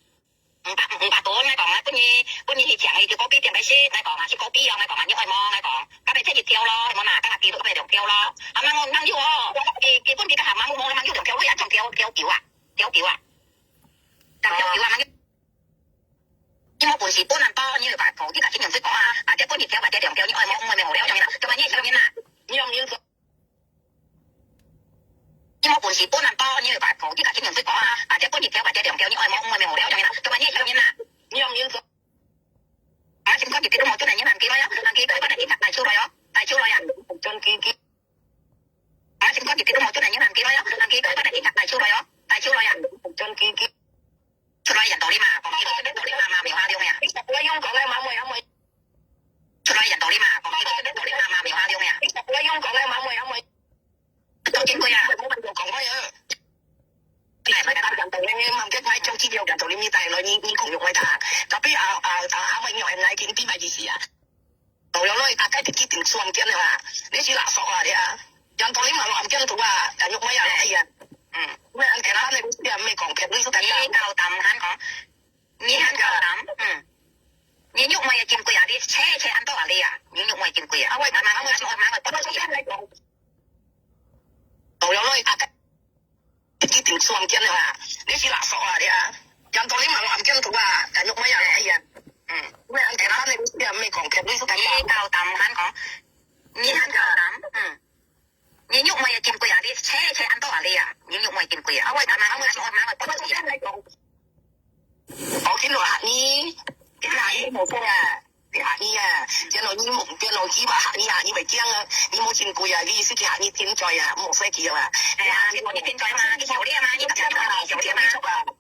五百五百多，𠊎講啊，分你分你去搶，去kopi店个食，𠊎講啊，去kopi哦，𠊎講啊，你愛無？𠊎講，甲你切一條咯，係無啦？甲佢都甲你兩條咯。啊，吂有吂有哦，佢佢分佢个客吂有，吂有兩條，你啊，將條條球啊，條球啊，將條球啊，吂有。你無本事分恁多，你又把頭，你甲佢兩隻講啊，啊，這分一條，或者兩條，你愛無？毋愛無了，將佢啦，做麼你想佢啦？你用你做。 你無本事分恁多，你又把頭，你甲佢兩隻講啊，啊，這分一條，或者兩條，你愛無？毋愛無了，將佢啦，做麼你想佢啦？你用你做。啊，心肝直直都無準啊，你還佢來啊，還佢，佢把警察帶出來哦，帶出來啊。準佢佢。啊，心肝直直都無準啊，你還佢來啊，還佢，佢把警察帶出來哦，帶出來啊。準佢佢。 出來人道理嘛，講佢都人道理嘛，嘛，無下量呀。我用講个嘛，妹啊妹。出來人道理嘛，講佢都人道理嘛，嘛，無下量呀。我用講个嘛，妹啊妹。都真貴啊。我問過講開啊。哎，買單人道理，嘛，買張機票人道理，你帶來，你你共用買單。Tapi啊啊啊，阿妹，你有人來緊，你買幾時啊？ 到了咯，大概自己定算間了啊，你是垃圾啊，你啊。人道理嘛，按間圖啊，人肉妹啊，哎呀。嗯。咩按間啊，你不是咩講，別人是大家。你夠膽還講？你還夠膽？嗯。你肉妹也真貴啊，你切切恁多啊，你啊，你肉妹真貴啊。啊，我，啊，慢慢，慢慢，慢慢，慢慢，到了咯，大概 一定算間了啊，你是垃圾啊，你啊。人道理嘛，按間圖啊，人肉妹啊，哎呀。嗯。咩按間啊，你不是咩講，別人是大家。你夠膽還講？你還夠膽？嗯。你肉妹也真貴啊，你切切恁多啊，你啊，你肉妹真貴啊。啊，我，啊，慢慢，慢慢，慢慢，慢慢， 我今日你，今日你無講啊，你客語啊，變到你無，變到你話客語啊，你會驚啊，你無真貴啊，你意思佢客語天才啊，無使佢啊。哎呀，你無你天才嘛，你曉得嘛，你曉得嘛，你曉得嘛。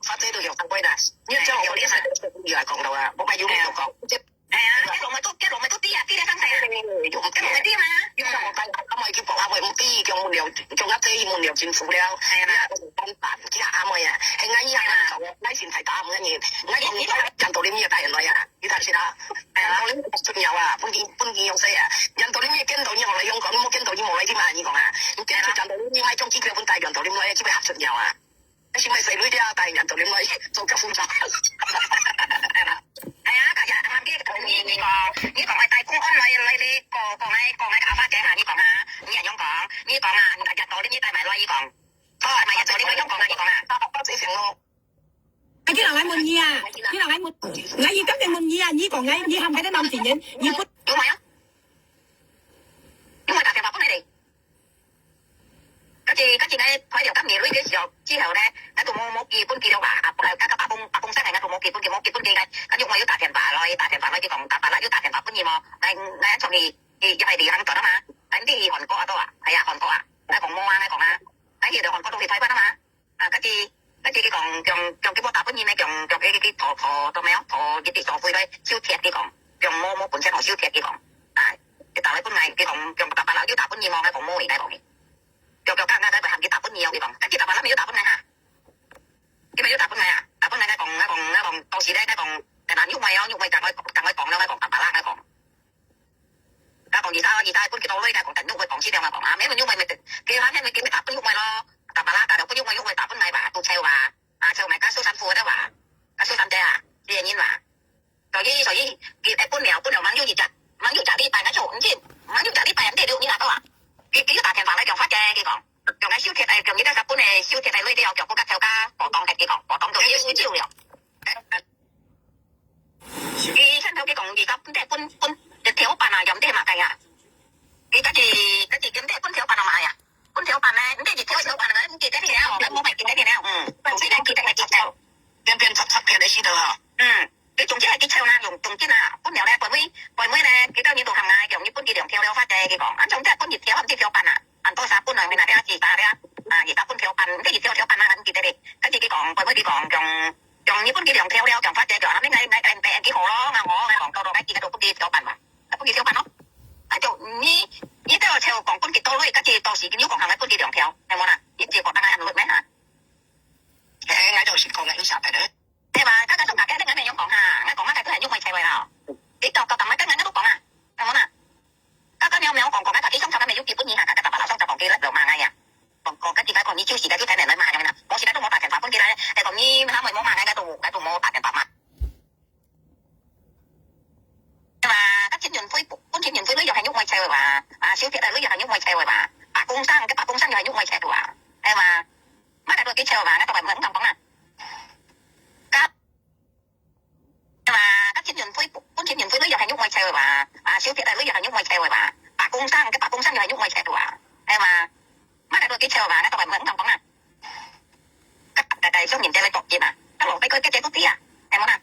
發這都有三倍啦，你要叫我，我就係你來講到啊，我買有你就講。 哎呀，該龍尾都，該龍尾都知啊，知你生死啊。該龍尾知嘛。因為我帶阿妹去講阿妹，毋知，講問了，講啊，這問了真苦了。哎呀，你啊，講辦，佢阿妹啊，係𠊎姨啊，𠊎先才打毋人，𠊎講人道理你也帶人來啊，你睇先啊。哎呀，道理出鳥啊，本地本地用勢啊，人道理你見到你無來用講，你無見到你無來知嘛，你講啊，你見到人道理你買張機票分帶人道理來，就會合出鳥啊。 係買細女仔啊，大人道理來做甲負責。哎呀，哎呀，佢呀，你你講，你講愛帶公安來來你講講來講來阿發姐哈，你講哈，你也用講，你講啊，你道理你帶埋來，你講，哦，買也道理來用講啊，你講啊。到到這上咯。啊，佢人來問你啊，佢人來問，𠊎而家在問你啊，你講𠊎，你喊佢等男仔人，你不有買啊？有買打電話分佢哋？ 該次該次呢，開了甲米瑞个時候之後呢，該都無無寄分佢了吧？啊，啊，該个伯公伯公生个，該都無寄分佢，無寄分佢，該該玉妹又打電話來，打電話來，佢講打巴拉又打電話分佢無？來來，從佢佢入去旅行轉啊嘛，來你去韓國啊，到啊，係啊，韓國啊，來講無啊，來講啊，來去到韓國都去台灣啊嘛。 啊，該隻該隻佢講，講講佢無打分人呢，講講佢佢佢討討到咩哦，討一啲所費來收貼，佢講，講無無本錢好收貼，佢講，啊，佢打來分𠊎，佢講講打巴拉又打分人無，𠊎講無，𠊎講，講講講，𠊎講喊佢打分人哦，佢講，該隻打巴拉無打分𠊎哈，佢無打分𠊎啊，打分𠊎，𠊎講𠊎講𠊎講，到時咧𠊎講，等下玉妹哦，玉妹同𠊎同𠊎講了，𠊎講打巴拉，𠊎講。 佢講，你打你打分幾多鐳？佢講，等玉妹講先了，𠊎講啊，無問玉妹，佢喊佢佢打分玉妹咯，打巴拉打了分玉妹，玉妹打分𠊎吧，都抽吧，啊，抽買加收衫褲个吧，加收衫仔啊，這人吧。所以所以佢誒分了分了，吂有一隻，吂有隻禮拜，𠊎就毋知，吂有隻禮拜，毋知你拿到啊？佢佢又打電話來講發姐，佢講，講𠊎收貼誒，講你在日本誒收貼誒鐳了，講不甲抽加，無當个，佢講，無當就收收了。 佢以前頭佢講，佢甲本地本本一條板啊，又毋知係麼个啊。佢你家己，家己跟這本票辦啊嘛呀？本票辦呢，你這一條一條辦啊，你記得去了，你莫買記得去了，嗯，總之呢，記得去，記得。邊邊插插片的時候哈。嗯，你總之係去抽啦，用，用緊啊，本了呢，背尾，背尾呢，幾多年都行啊，用日本佢兩條了，發嘅，佢講，啊，總之本一條，一條辦啊，按多少本啊，你那條幾百了，啊，一百本票辦，你這一條條辦啊，你記得去，家己佢講，背尾佢講，用，用日本佢兩條了，用發嘅，就，啊，你，你，你，你，你，幾好咯，啊，我，我講，到到，該幾個都不給條辦嘛。 啊，分佢條辦咯。啊，就你，你都有抽講分佢多鐳，家己到時又講行來分佢兩條，係無啦？你結果當然安樂咩哈？誒，𠊎就係講个，你曉得个。係嘛？大家都大家，你𠊎毋用講哈，𠊎講啊，大家係用愛抽个啦。你到到當晚，大家都講啊，係無啦？大家你有無講講啊？大家上頭个沒有基本你哈，大家打把老上頭講佢來嘛，哎呀。講講，家己來講，你就是个，就才能來嘛，係無啦？我現在都無打電話分佢來，係講你，他們無嘛，應該都，應該都無打電話嘛。 嘛，該陳雲輝，分陳雲輝鐳又係用愛抽个哇，啊，小鐵个鐳又係用愛抽个哇，白公生，該白公生又係用愛抽个哇，係嘛？麼个都幾抽嘛，該都毋敢講啦。該，嘛，該陳雲輝，分陳雲輝鐳又係用愛抽个哇，啊，小鐵个鐳又係用愛抽个哇，白公生，該白公生又係用愛抽个哇，係嘛？麼个都幾抽嘛，該都毋敢講啦。該大家上面這個國家啊，該老輩个這個都知啊，係無啦？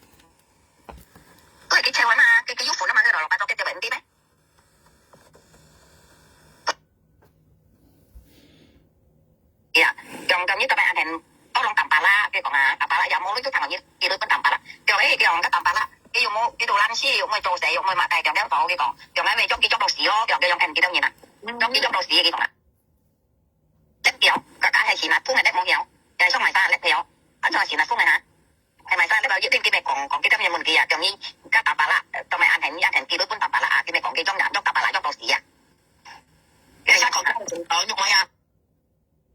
佢係佢抽个嘛，佢佢有份啊嘛，佢老老白做佢就毋知咩？呀，用用你特別安全，都攏淡薄啦，佢講啊，淡薄啦，也無你就聽你，你都分淡薄啦。對，誒，佢講个淡薄啦，佢又無，佢都懶尸，又無做事，又無麼个，用了好，佢講，用了咪將佢捉到死咯，用佢用N幾多年啊，將佢捉到死，佢講啊。 得了，家家係是嘛，分人得無曉，也上買衫得了，安怎是嘛分个哈？係買衫得了，一定佢咪講講佢兜个問題啊，叫你加打巴拉，都咪安排你安排佢都分打巴拉啊，佢咪講佢中人中打巴拉中到死啊。佢想講佢哦，用我呀，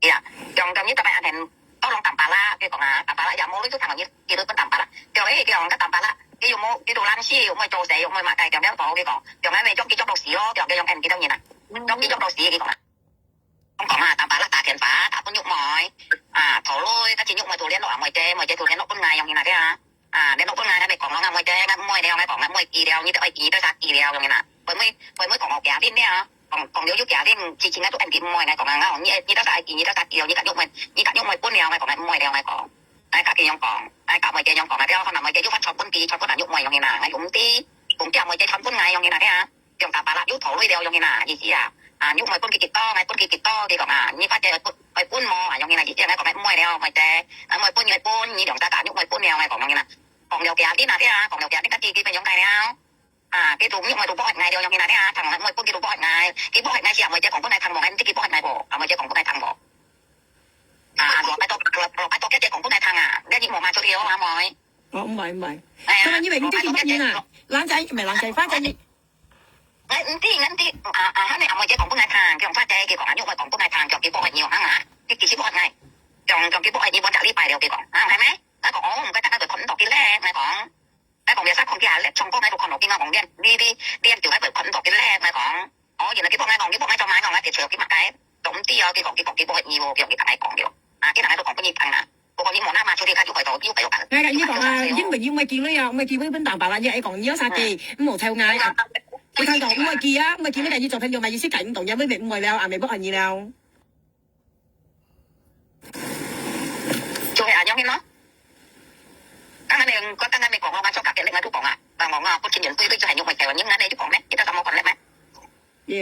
係啊，用用你特別安排，都攏打巴拉，佢講啊，打巴拉也無你就聽你，佢都分打巴拉，叫誒，佢講个打巴拉，佢又無，佢都懶尸，又無做事，又無麼个，叫了好，佢講，用个咪中佢中到死咯，叫佢用安佢兜人啊，中佢中到死，佢講啊。 講講啊，打巴拉打電話，打分玉妹，啊，討論，該陣玉妹都聯絡啊，妹姐，妹姐都聯絡分𠊎，樣形啊，對啊。啊，聯絡分𠊎，該咪講咯，啊，妹姐，𠊎毋愛了，𠊎講，𠊎毋愛佢了，你都愛佢，你都殺佢了，樣形啊。妹妹，妹妹講我驚你了，講，講了又驚你，之前𠊎都恁佢毋愛，𠊎講啊，𠊎講，你，你都殺佢，你都殺佢了，你甲玉妹，你甲玉妹分了，𠊎講，𠊎毋愛了，𠊎講。𠊎甲佢樣講，𠊎甲妹姐樣講啊，對啊，可能妹姐又發錯分佢，錯分啊玉妹，樣形啊，𠊎又毋知，講驚妹姐傳分𠊎，樣形啊，對啊。 用打巴拉又討論了，樣形啊，意思啊，啊，你毋愛分佢幾多，𠊎分佢幾多，佢講啊，你發姐愛分，愛分無啊，樣形啊，意思啊，𠊎講𠊎毋愛了，毋愛得，啊，毋愛分，你愛分，你兩家打，你毋愛分了，𠊎講樣形啊，講了佢啊，你那啲啊，講了佢啊，你家己佢變樣解了，啊，佢都你毋愛都不愛𠊎了，樣形啊，你啊，聽𠊎毋愛分，佢都不愛𠊎，佢不愛𠊎時啊，妹姐講分𠊎聽無，𠊎毋知佢不愛𠊎無，啊，妹姐講分𠊎聽無，啊，啊，我拜託，我，我拜託姐姐講分𠊎聽啊，你你無嘛做了啊，妹。哦，毋係，毋係。哎呀，今日因為你最近發現啊，我拜託姐姐，冷仔，毋係冷仔，花仔。 𠊎毋知，𠊎毋知，啊，啊，恁樣阿妹姐講分𠊎聽，佢用發姐，佢講啊，你毋愛講分𠊎聽，叫佢不愛你哦，恁啊，佢其實不愛𠊎，叫，叫佢不愛你，無隻禮拜了，佢講，啊，係咩？𠊎講，哦，毋怪得𠊎會看毋到佢咧，𠊎講，𠊎講，有時看佢啊，咧唱歌，𠊎都看到佢，𠊎講，你，你，你，你，就𠊎會看毋到佢咧，𠊎講，哦，原來佢不愛𠊎講，佢不愛做麼个，𠊎就找佢麼个，都毋知哦，佢講，佢講，佢不愛你哦，佢用佢同𠊎講了，啊，佢同𠊎都講分你聽啊。 不過你無拿嘛，出去較有味道，有味道。哎，你講啊，因為因為機會啊，因為機會分打巴拉，你愛講你要殺佢，毋好臭𠊎啊。你看講，因為佢啊，因為佢，你做朋友嘛，意思改毋懂，因為毋會了，啊，毋會不愛你了。就係恁樣咯。剛剛你，我剛剛你講，我做隔壁，你都講啊，我講啊，不情願，對對，就係因為台灣人，恁樣就講咩？佢都咁冇講咧咩？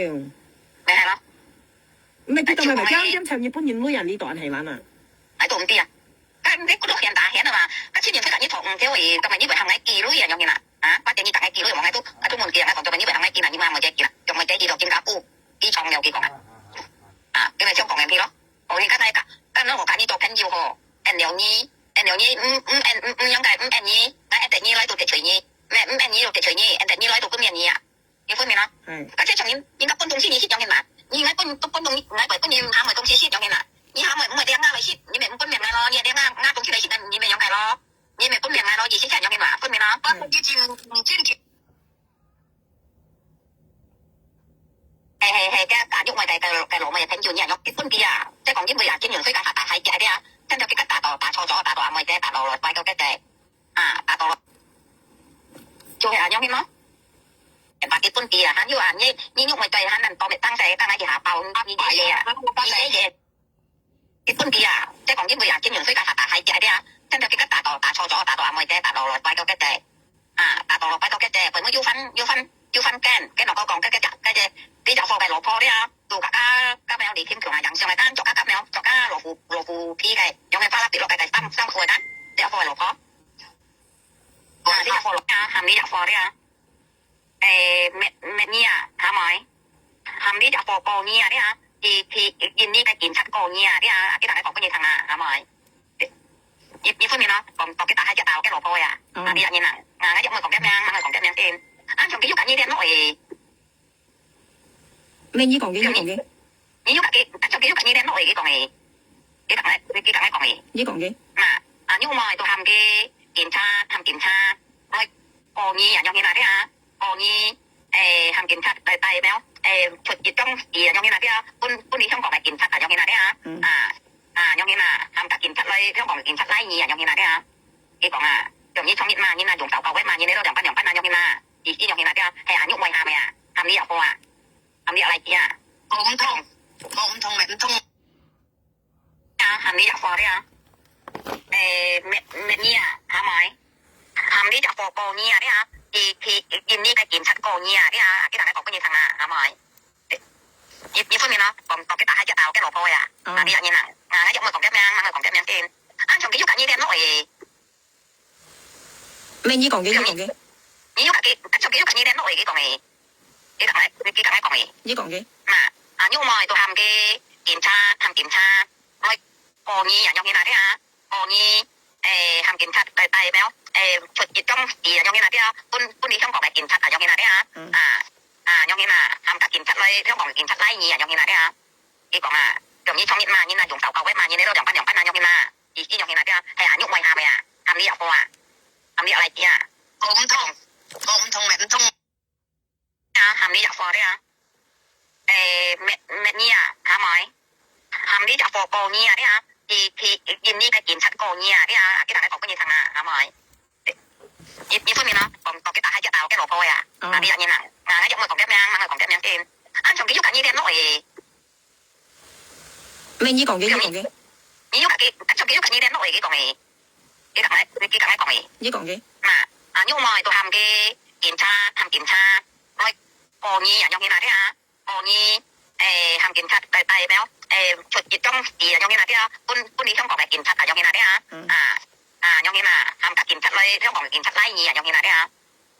有。你係咯。毋係，佢當然咪講，點像日本人會啊，你當然係啦。 𠊎都毋知啊。該你骨碌現打現啊嘛，該青年歲甲你同毋少位，根本你會行來記錄啊，樣形啊。啊，反正你打來記錄，我來都，啊，都問佢啊，講做咩你會行來記啦，你嘛無在記啦，用無在記到新加坡，機場了佢講啊。啊，因為想講人去咯。哦，你剛才講，剛剛我甲你做朋友吼，按了你，按了你，嗯，嗯，按，嗯，嗯，應該，嗯，按你，來，按你來都得罪你，咩，嗯，按你都得罪你，按你來都不免你啊。 有分明咯。嗯。啊，這種人，人家分東西你食樣形嘛，你應該分，分，分東，應該分人下面東西食樣形嘛。你下面毋會領啊來食，你咪毋分明來咯，你領啊，啊東西來食，你咪樣个咯，你咪分明來咯，意思係樣形嘛，分明咯。分你真，你真正。嘿嘿嘿，該，該，玉妹个，个，个老妹个朋友，你也要分別啊。再講因為啊，金融稅个下大海底个啊，真正佢个打到，打錯咗，打到阿妹姐，打到，打到个个，啊，打到，就係恁樣形咯。把佢分佢啊，還有啊，你，你肉糜對，還能多乜當時，剛剛一下包，你，你，你，你，你，佢分佢啊，這講因為啊，金融稅加發達還假的啊，現在佢个打到，打錯咗，打到阿妹姐，打到落，拜託佢姐，啊，打到落，拜託佢姐，佢妹又犯，又犯，又犯奸，跟我講，這个，這个，這隻貨个老婆了，都个，个，个，沒有李kim強啊，楊雄啊，跟，做个，个，沒有，做个老虎，老虎皮个，用个發啦，比落个，个，三，三虎个，這貨个老婆，啊，這隻貨老，啊，喊你隻貨了。 誒，乜，乜你啊，阿妹？喊你隻貨過你啊，你啊，去，去印尼个警察過你啊，你啊，佢大家講分你聽啊，阿妹。你，你分明咯，講，講佢打開隻刀，佢老婆呀。嗯。啊，你啊，你啊，啊，𠊎又毋會講佢名，毋會講佢名先。啊，像佢又跟你聯絡誒。乜你講佢，你講佢。你又跟佢，啊，像佢又跟你聯絡誒，佢講誒。佢講誒，佢講誒講誒。你講佢。啊，啊，你有無都喊佢警察，喊警察，來過你啊，樣形啊，你啊。 過你，誒，喊警察來帶咩？誒，出一張紙啊，樣形啊，對啊，分，分你香港个警察啊，樣形啊，對啊。嗯。啊，啊，樣形啊，喊个警察來，香港个警察拉你啊，樣形啊，對啊。佢講啊，像你創業嘛，人啊用手搞个嘛，人你都兩班兩班啊，樣形啊，意思樣形啊，對啊，係啊，你愛喊咩啊？喊你阿婆啊，喊你阿來姐啊。講毋通，講毋通，毋通。 啊，喊你隻貨了。誒，乜，乜你啊，阿妹？喊你隻貨過你啊，了。去，去印尼个警察過你啊，了。佢大家講分你聽啊，阿妹。你，你分明咯，講，講佢打開隻刀，佢老婆呀。嗯。啊，你啊，你啊，啊，𠊎又毋會講佢名，毋會講佢名先。啊，像佢又跟你聯絡誒。 乜你講佢，你講佢。你又佢，佢又佢又佢聯絡誒，佢講誒。佢講誒，佢講誒講誒。你講佢。嘛，啊，你有無都喊佢警察，喊警察，來過你啊，樣形啊，對啊，過你，誒，喊警察來帶咩？誒，出一張紙啊，樣形啊，對啊，分，分你香港个警察啊，樣形啊，對啊。嗯。啊，啊，樣形啊，喊个警察來，香港个警察拉你啊，樣形啊，對啊。佢講啊，像你創業嘛，人啊用手搞个嘛，人你都兩班兩班啊，樣形啊。 意思樣形啊，對啊，係啊，你愛喊咩啊？喊你阿婆啊？喊你阿來姐啊？講毋通，講毋通，毋通。啊，喊你阿婆，對啊。誒，乜，乜你啊，阿妹？喊你阿婆過你啊，對啊。去，去印尼个警察過你啊，對啊。佢大家講分你聽啊，阿妹。你，你分明咯，講，講佢打開隻刀，佢老婆呀。嗯。啊，你啊，你啊，啊，𠊎又毋會講佢名，毋會講佢名先。啊，像佢又跟你聯絡誒。 乜你講佢，你講佢。你又佢，佢又佢聯絡誒，佢講誒。佢講誒，佢講誒講誒。你講佢。嘛，啊，你有無都喊佢警察，喊警察，來過你啊，樣形啊，對啊，過你，誒，喊警察來帶咩？誒，出一張紙啊，樣形啊，對啊，分，分你香港个警察啊，樣形啊，對啊。嗯。啊，啊，樣形啊，喊个警察來，香港个警察拉你啊，樣形啊，對啊。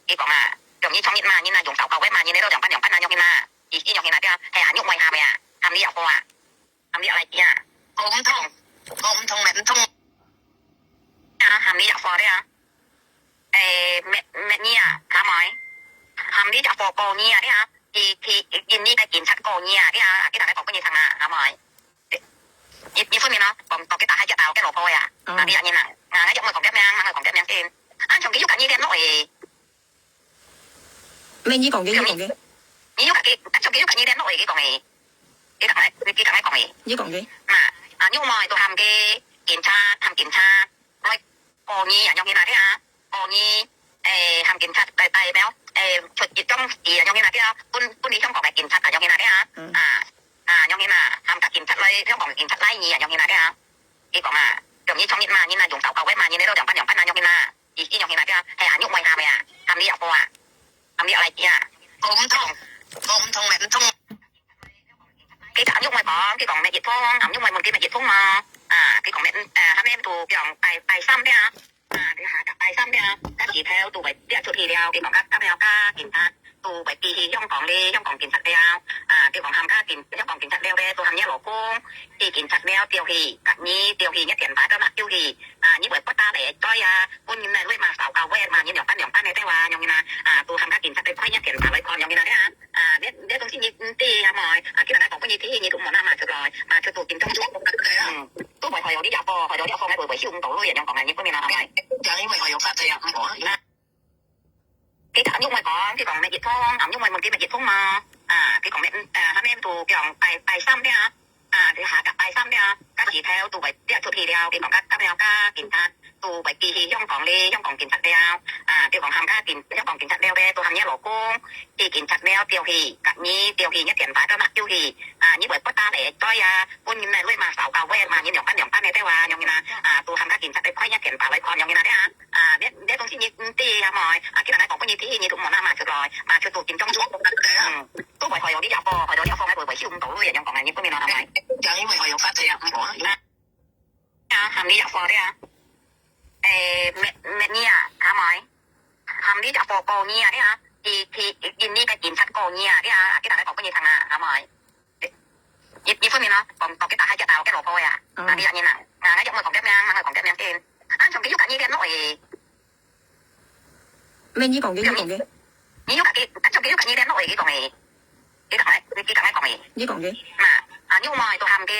佢講啊，像你創業嘛，人啊用手搞个嘛，人你都兩班兩班啊，樣形啊。意思樣形啊，對啊，係啊，你愛喊咩啊？喊你阿婆啊？ 喊你阿來姐啊。講毋通，講毋通，毋通。啊，喊你阿婆了。誒，乜，乜你啊，阿妹？喊你阿婆過你啊，了。去，去印尼个警察過你啊，了。佢大家講分你聽啊，阿妹。你，你分明咯，講，講佢打開隻刀，佢老婆呀。嗯。啊，你啊，你啊，啊，𠊎又毋會講佢名，毋會講佢名先。啊，像佢又跟你聯絡誒。 乜你講佢，你講佢。你又佢，佢又佢聯絡誒，佢講誒。佢講誒，佢講誒講誒。你講佢。嘛，啊，你有無都喊佢警察，喊警察，來過你啊，樣形啊，對啊，過你，誒，喊警察來帶咩？誒，出一張紙啊，樣形啊，對啊，分，分你香港个警察啊，樣形啊，對啊。嗯。啊，啊，樣形啊，喊个警察來，香港个警察拉你啊，樣形啊，對啊。佢講啊，像你創業嘛，人啊用手搞个嘛，人你都兩班兩班啊，樣形啊。 意思樣形啊，對啊，係啊，你愛喊咩啊？喊你阿婆啊？喊你阿來姐啊？講毋通，講毋通，毋通。佢就恁樣愛講，佢講乜一通，恁樣愛問佢乜一通嘛。啊，佢講乜，誒，下面都講拜，拜三了。啊，佢下個拜三了，該時頭都會跌出去了，佢講，該，該了，該警察 都會飛去香港咧，香港警察了。啊，佢講喊个警，香港警察了咧，都喊你老公去警察了，調去，甲你調去，你電話都拿調去。啊，你會撥打來再啊，本人來會嘛，掃到會嘛，你兩班兩班个電話，樣形啊。啊，都喊个警察來開你電話來看，樣形啊，啊。啊，你，你東西你，你知啊嘛，啊，佢人家講分你知，你都無拿嘛出來，嘛出到警察局。嗯，都會害到你阿婆，害到你阿婆，會，會收毋到鐳，樣講啊，你分明啊，係咪？就因為我有發財啊，毋好啊。 佢就恁樣愛講，佢講乜一通，恁樣愛問佢乜一通嘛。啊，佢講乜，嗯，誒，下面都講拜，拜三了。啊，佢下個拜三了，該時頭都會跌出去了。佢講，該，該了，該警察都會寄去香港咧，香港警察了，啊，就講喊佢警，香港警察了咧，都喊你老公去警察了，調去甲你，調去你電話，再拿叫去，啊，你會不打咧，對啊，本人來嘛，少搞个嘛，你兩班兩班个對啊，樣形啊，啊，都喊佢警察來開你電話來看，樣形啊，對啊，啊，你，你東西你，你知啊，妹，啊，佢人來講，本人第一，你都莫拿嘛出來，嘛出到警察局，嗯，都會害到你阿婆，害到你阿婆，還會，會收毋到你，樣講啊，你本人啊，妹。就因為我有發這樣，我啊。 啊，喊你入貨了啊。誒，明，明年啊，阿妹，喊你入貨過年啊，了啊，去，去印尼个警察過年啊，了啊，去大家講分你聽啊，阿妹。你，你分明啊，講，講給大家知道，給老婆呀，嗯。啊，你啊，你啊，啊，我講給明，我講給明聽。啊，從佢又甲你聯絡誒。 咩？你講个，你講个。你有甲佢，啊，就佢有甲你聯絡个，佢講个。佢同你，佢同你講个。你講个。嘛，啊，你有無都喊个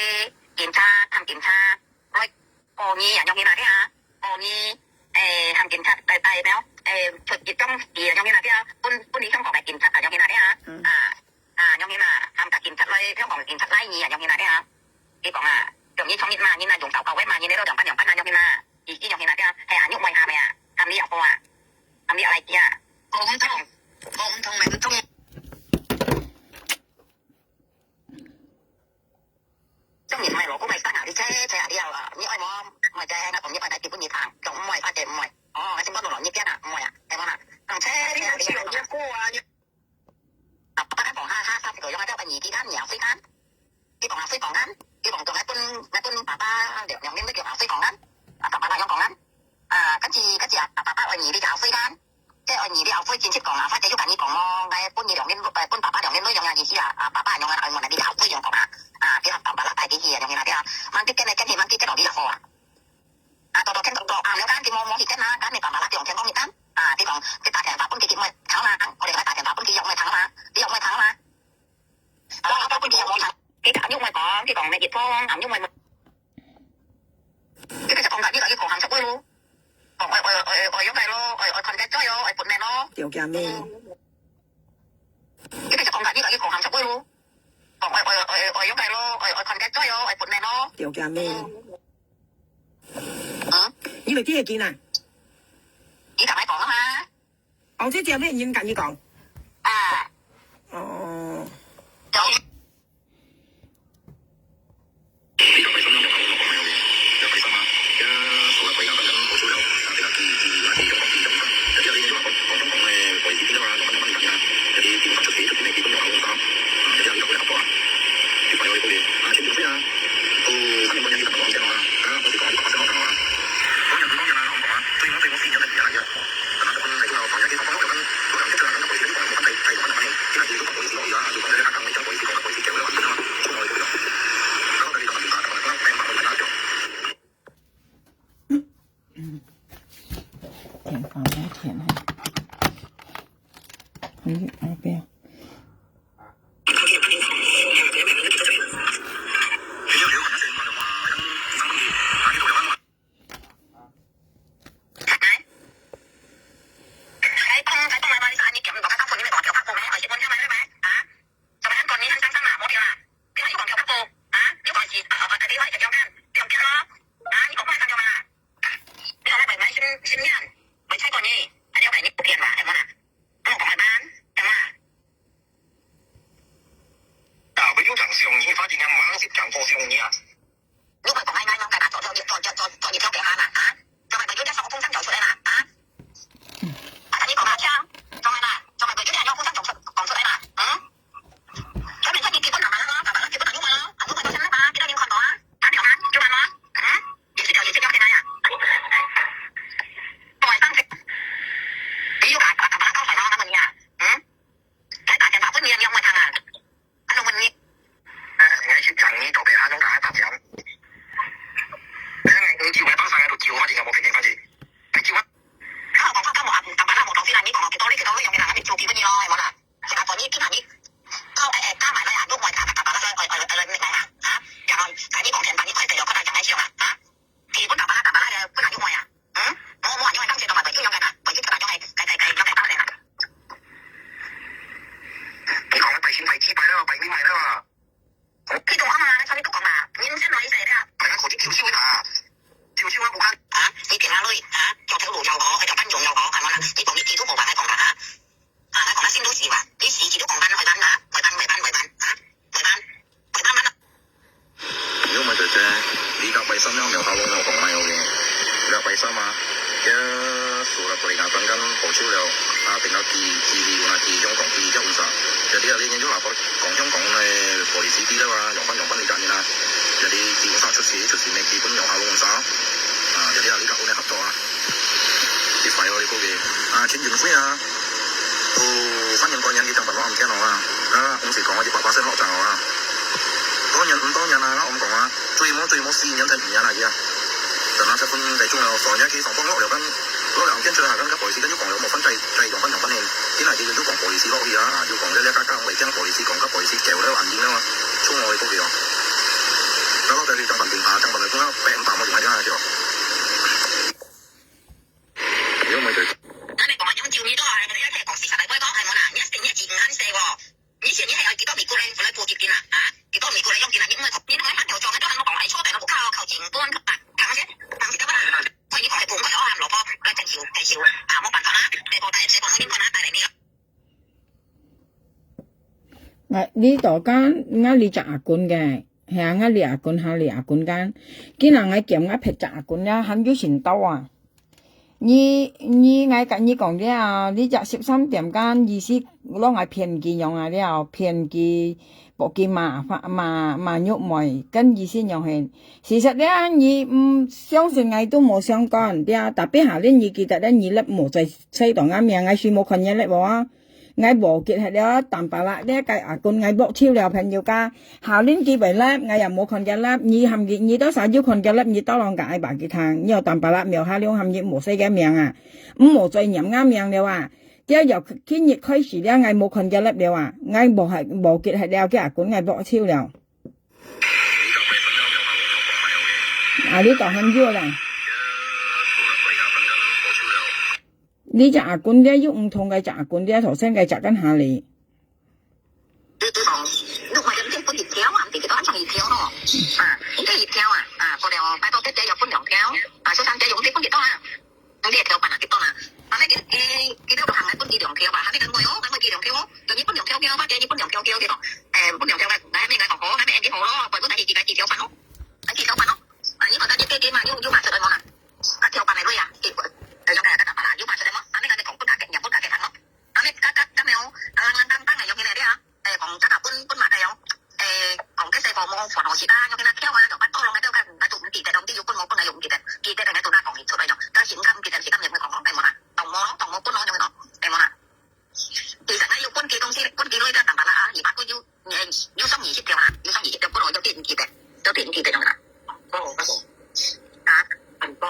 警察，喊警察，來過年啊，樣形啊，你啊，過年，誒，喊警察來，來，咩哦，誒，出一張紙啊，樣形啊，你啊，分，分你香港个警察啊，樣形啊，你啊，嗯。啊，啊，樣形啊，喊甲警察來，香港个警察拉你啊，樣形啊，你啊。佢講啊，用你創業嘛，你啊，用搞搞个嘛，你啊，都兩班兩班啊，樣形啊。 已經有去那邊，係啊，你毋會喊咩啊？喊你阿婆啊？喊你阿來姐啊？講毋通，講毋通，毋通。中意買老公買生啊，你切切啊，你啊，你愛無？買隻，你愛買隻，基本你聽，講毋愛，反正毋愛。哦，我先講到你邊啊，毋愛啊，係無啦？講切切啊，你啊，你啊。 啊，爸爸講，哈哈哈，佢講，用啊，愛二幾間，你啊，四間。佢講啊，四房間，佢講，講，愛分，愛分爸爸兩，兩面都叫啊，四房間。啊，爸爸那樣講啊。啊，跟住，跟住啊，爸爸愛二，你就四間。即係愛二，你後悔，親戚講啊，或者又跟你講咯，愛分你兩面，呃，分爸爸兩面都用啊，意思啊，啊，爸爸用啊，愛問你就後悔樣講啊。啊，佢爸爸那帶佢去啊，用啊，對啊。慢啲跟你，跟你，慢啲跟落你就好啊。 啊，多多聽多多，啊，了解，佢無，無時間啊，等你爸爸啦，佢用天光日啊，啊，佢講，佢打電話分佢，佢毋會聽嘛，我哋來打電話分佢，又毋會聽嘛，佢又毋會聽嘛。啊，我分佢又無聽，佢就又毋會講，佢講，你一通，啊，又毋會問。佢就講，你就要講行出去咯，講，愛，愛，愛，愛，愛，愛，愛看得在哦，愛分面咯。條件咩？佢就講，你就要講行出去咯，講，愛，愛，愛，愛，愛，愛咯，愛，愛看得在哦，愛分面咯。條件咩？ 嗯？你會記得緊啊？你同佢講啊嘛。哦，這隻咩人跟你講？啊。哦。有。電話要填啊。嗯，啊，不要。啊，佢有講上年發展啊，毋係講上年啊。你莫講𠊎，𠊎，𠊎，𠊎，做，做，做，做，做，做，你做別行啊，啊？做麼个有這種風聲走出來啦，啊？啊，你講啊，聽，做麼个啦？做麼个有這種風聲走出，講出來啦，嗯？做麼个你基本上嘛，爸爸基本上有嘛，啊，有嘛，有嘛，你都有看到啊？啊，有嘛，有嘛，嗯？也是叫，也是叫現在啊。我上次，你有把，把，把，把，告訴他，他們呀，嗯？ 該打電話分你，你有無聽啊？啊，你問你。哎，𠊎識講你，做別下用打个打仗。哎，你就會打上來就救，反正也無別个，反正。哎，救啊！啊，講話講無啊，打把那無東西啦，你講幾多你幾多你用个啦，你救佢分你咯，係無啦？係啦，做你今下你，到哎哎，打埋來啊，你莫打打把那個，哎哎哎，你來啊，啊，然後，該你講電話，你快點，有困難講來想啊，啊。 基本打巴拉打巴拉个，不能用話呀。嗯？我，我用个當時都嘛會用个啦，會用个啦，用个，該，該，該，用个當然啦。你講个百姓百幾百了，百米買了啊。佢都講嘛，所以都講嘛，人生來一世了。哎呀，口氣救救他，救救啊，不看。啊，你點下落去，我講買个，這擺三啊，這Surabaya kan保守了，啊，變到佢，佢，佢，佢，香港佢，佢，佢，佢，佢，佢，佢，佢，講香港个policy知道啊，用翻，用翻你家人啊，佢，佢，佢，出事，出事咩，佢本用下弄啥，啊，佢，佢，佢，佢，合作啊，佢快哦，你估計，啊，陳雲輝啊，哦，三年過年佢當白話毋見了啊，啊，公司講啊，一百巴仙落漲了啊，多年，毋多年啊，我毋講啊。 最無最無四年定五年啊，佢啊。等下結婚再種了，所以佢上班落了，跟落了，見出來，跟个policy，跟又講了，無分再再用，分用分呢。今日佢又講policy落去啊，又講這這个講，會將policy講个policy搞了，安定了啊，出外國去哦。然後再去上班平啊，上班的工啊，百分百無用啊，就。又沒得。那你講啊，用九年多啊，你還可以講四十來歲講，還無啦，你一定要緊，還細哦。 你是你還有幾多美國人來補給金啊？啊，幾多美國人用金啊？你因為你那個還沒有做，那就還沒講，還錯的，那不靠靠近，不然啊，當時，當時幹嘛？所以你講還不會哦，蘿蔔來等修，等修啊，沒辦法啦，這個帶，這個我跟你講啊，帶來你啊。𠊎，你都講，𠊎這隻阿公个，係啊，𠊎這阿公，還這阿公講，今日𠊎兼𠊎別隻阿公了，還有成道啊。 你，你，𠊎佮你講了，你這十三點間意思，摎𠊎騙佢樣啊了，騙佢，幫佢罵，罵，罵玉妹，跟意思樣形。事實了，你毋相信𠊎都無相干，了，tapi下輪你記得了，你粒無再，再到𠊎名，𠊎係無看見粒無啊？ 𠊎無記得了，坦白啦，這个阿公𠊎block忒了，朋友家，下輪佢會來，𠊎也無看見了，你喊佢，你到時有看見了，你到摎𠊎講，𠊎話佢聽，你有坦白啦，苗下龍喊你無寫个名啊，毋好再念𠊎名了啊。這由今日開始了，𠊎無看見了了啊，𠊎無還，無記得了，个阿公𠊎block忒了。啊，你講喊有啦。 你隻阿公這又毋同个隻阿公這，頭先个隻跟下哩。你，你講，你買个，你分一條啊，毋係幾多，像一條咯。啊，應該一條啊，啊，過了，拜託，姐姐要分兩條，啊，先生姐用，你分幾多啊？你一條半啊，幾多啊？啊，那你，你，你都行來分佢兩條吧，還沒跟我哦，還沒佢兩條哦，等你分兩條條，姐姐你分兩條條，對不？哎，分兩條个，來，那個好，那個好咯，分分佢幾個幾條半咯，來幾條半咯。啊，你把它给给嘛，又又拿出来嘛。 啊，跳板个鐳啊，佢，呃，用个个打板啊，有嘛出来无？啊，你个你讲分佢个，你分佢个咯。啊，你个个个没有，啊，人人当当个用起来了啊。哎，讲这个分分嘛个用，哎，讲个西方无传好势啊，用起来跳啊，用板多弄个就个，那就唔记得，用啲有分无分个用唔记得，记得个都那讲出来用，但是唔敢唔记得，是咁样讲，哎，无啦，当无咯，当无分咯，用咯，哎，无啦。 其實呢，有分幾東西，分幾類个坦白啦啊，二百個有，有上二十條啊，有上二十條，不過有啲唔記得，有啲唔記得用啦。哦，那個，啊，很多。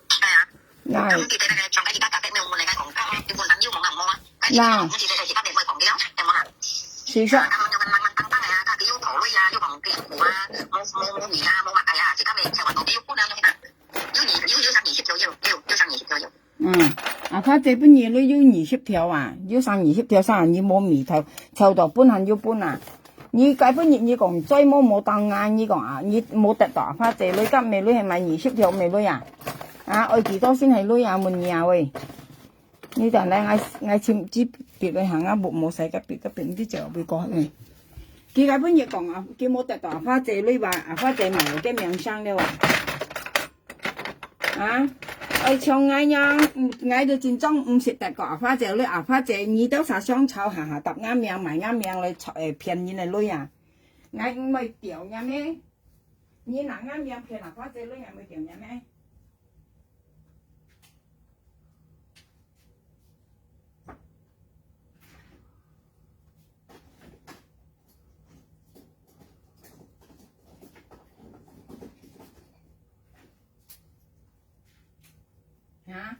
係啊。那，咁記得那個，全部一個大概沒有問題，講到，有問題有問題無啊？該你講，唔記得就係特別會講嘅，有無啊？其實，啊，他們就慢慢當當啊，佢有考慮啊，有講政府啊，冇冇冇你啊，冇麼个啊，係特別，係話到底有分啊，有幾多？有二，有有上二十條有，有有上二十條有。 嗯，阿花姐分你鐳有二十條啊，有上二十條，上你無眉頭，湊到分還有分啊。你該分你，你講最無無當啊，你講啊，你無得到阿花姐鐳，甲尾鐳係買二十條尾鐳啊？啊，愛幾多先係鐳啊？問你啊喂。你等下，𠊎𠊎尋支筆來行啊，無無使个筆，个筆你就會過去。佢該分你講啊，佢無得到阿花姐鐳吧？阿花姐買个名聲了啊。 啊，愛像𠊎樣，嗯，𠊎都真正毋識得个阿花姐鐳，阿花姐，你兜儕想吵下下，搭𠊎名，買𠊎名來吵，誒，騙人个鐳啊！𠊎毋會掉人咩？你拿𠊎名騙阿花姐鐳，𠊎毋會掉人咩？ 哈？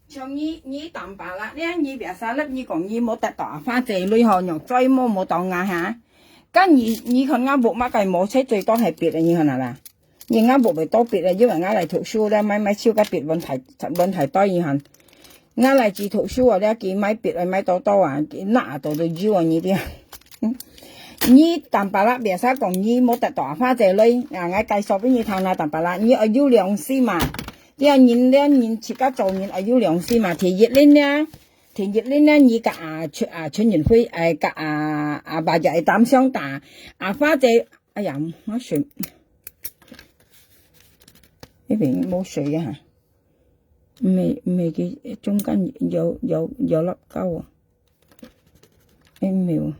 像你，你坦白啦，你，你biasa粒，你講你無得到阿花姐鐳吼，若再無無到𠊎哈。該你，你看𠊎屋麼个無，最多係別个，你看啊啦。 人家屋會多別个，因為𠊎來讀書了，買買手个筆問題問題多一項。𠊎來自讀書啊，了佢買筆來買多多啊，佢拿到都有啊，你聽。你坦白啦，biasa講你無得到阿花姐鐳，啊，𠊎介紹分你聽啦，坦白啦，你愛有良心嘛。這人了，人自家做人愛有良心嘛。第一輪呢，第一輪呢，你甲阿陳阿陳雲輝，誒，甲阿阿爸就會擔心打，阿花姐 哎呀，我選，一定無水啊。毋係，毋係，佢中間有，有，有粒膠啊。誒，毋係哦。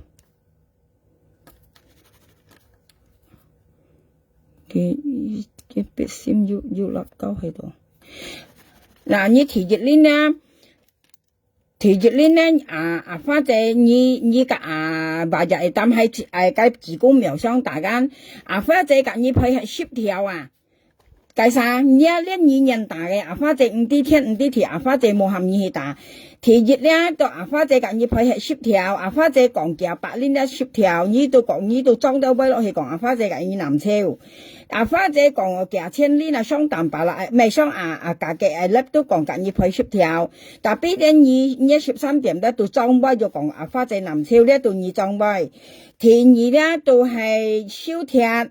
佢，佢必須有，有粒膠喺度。那你第一輪呢？第一輪呢，啊，阿花姐，你，你个阿爸也會擔係，哎，該子宮苗相打間，阿花姐甲你配合協調啊。 該啥，你啊，連你願打个，阿花姐毋知天毋知地，阿花姐無喊你去打。第一了，到阿花姐甲你配合協調，阿花姐講幾百輪了協調，你都講，你都裝到尾落去講，阿花姐甲你難受。阿花姐講幾千輪啊，上淡薄啦，毋係上啊，啊，價格，啊，粒都講甲你配協調。Tapi呢，你，你十三點了，都裝尾就講阿花姐難受了，都你裝尾。第二了，都係收貼。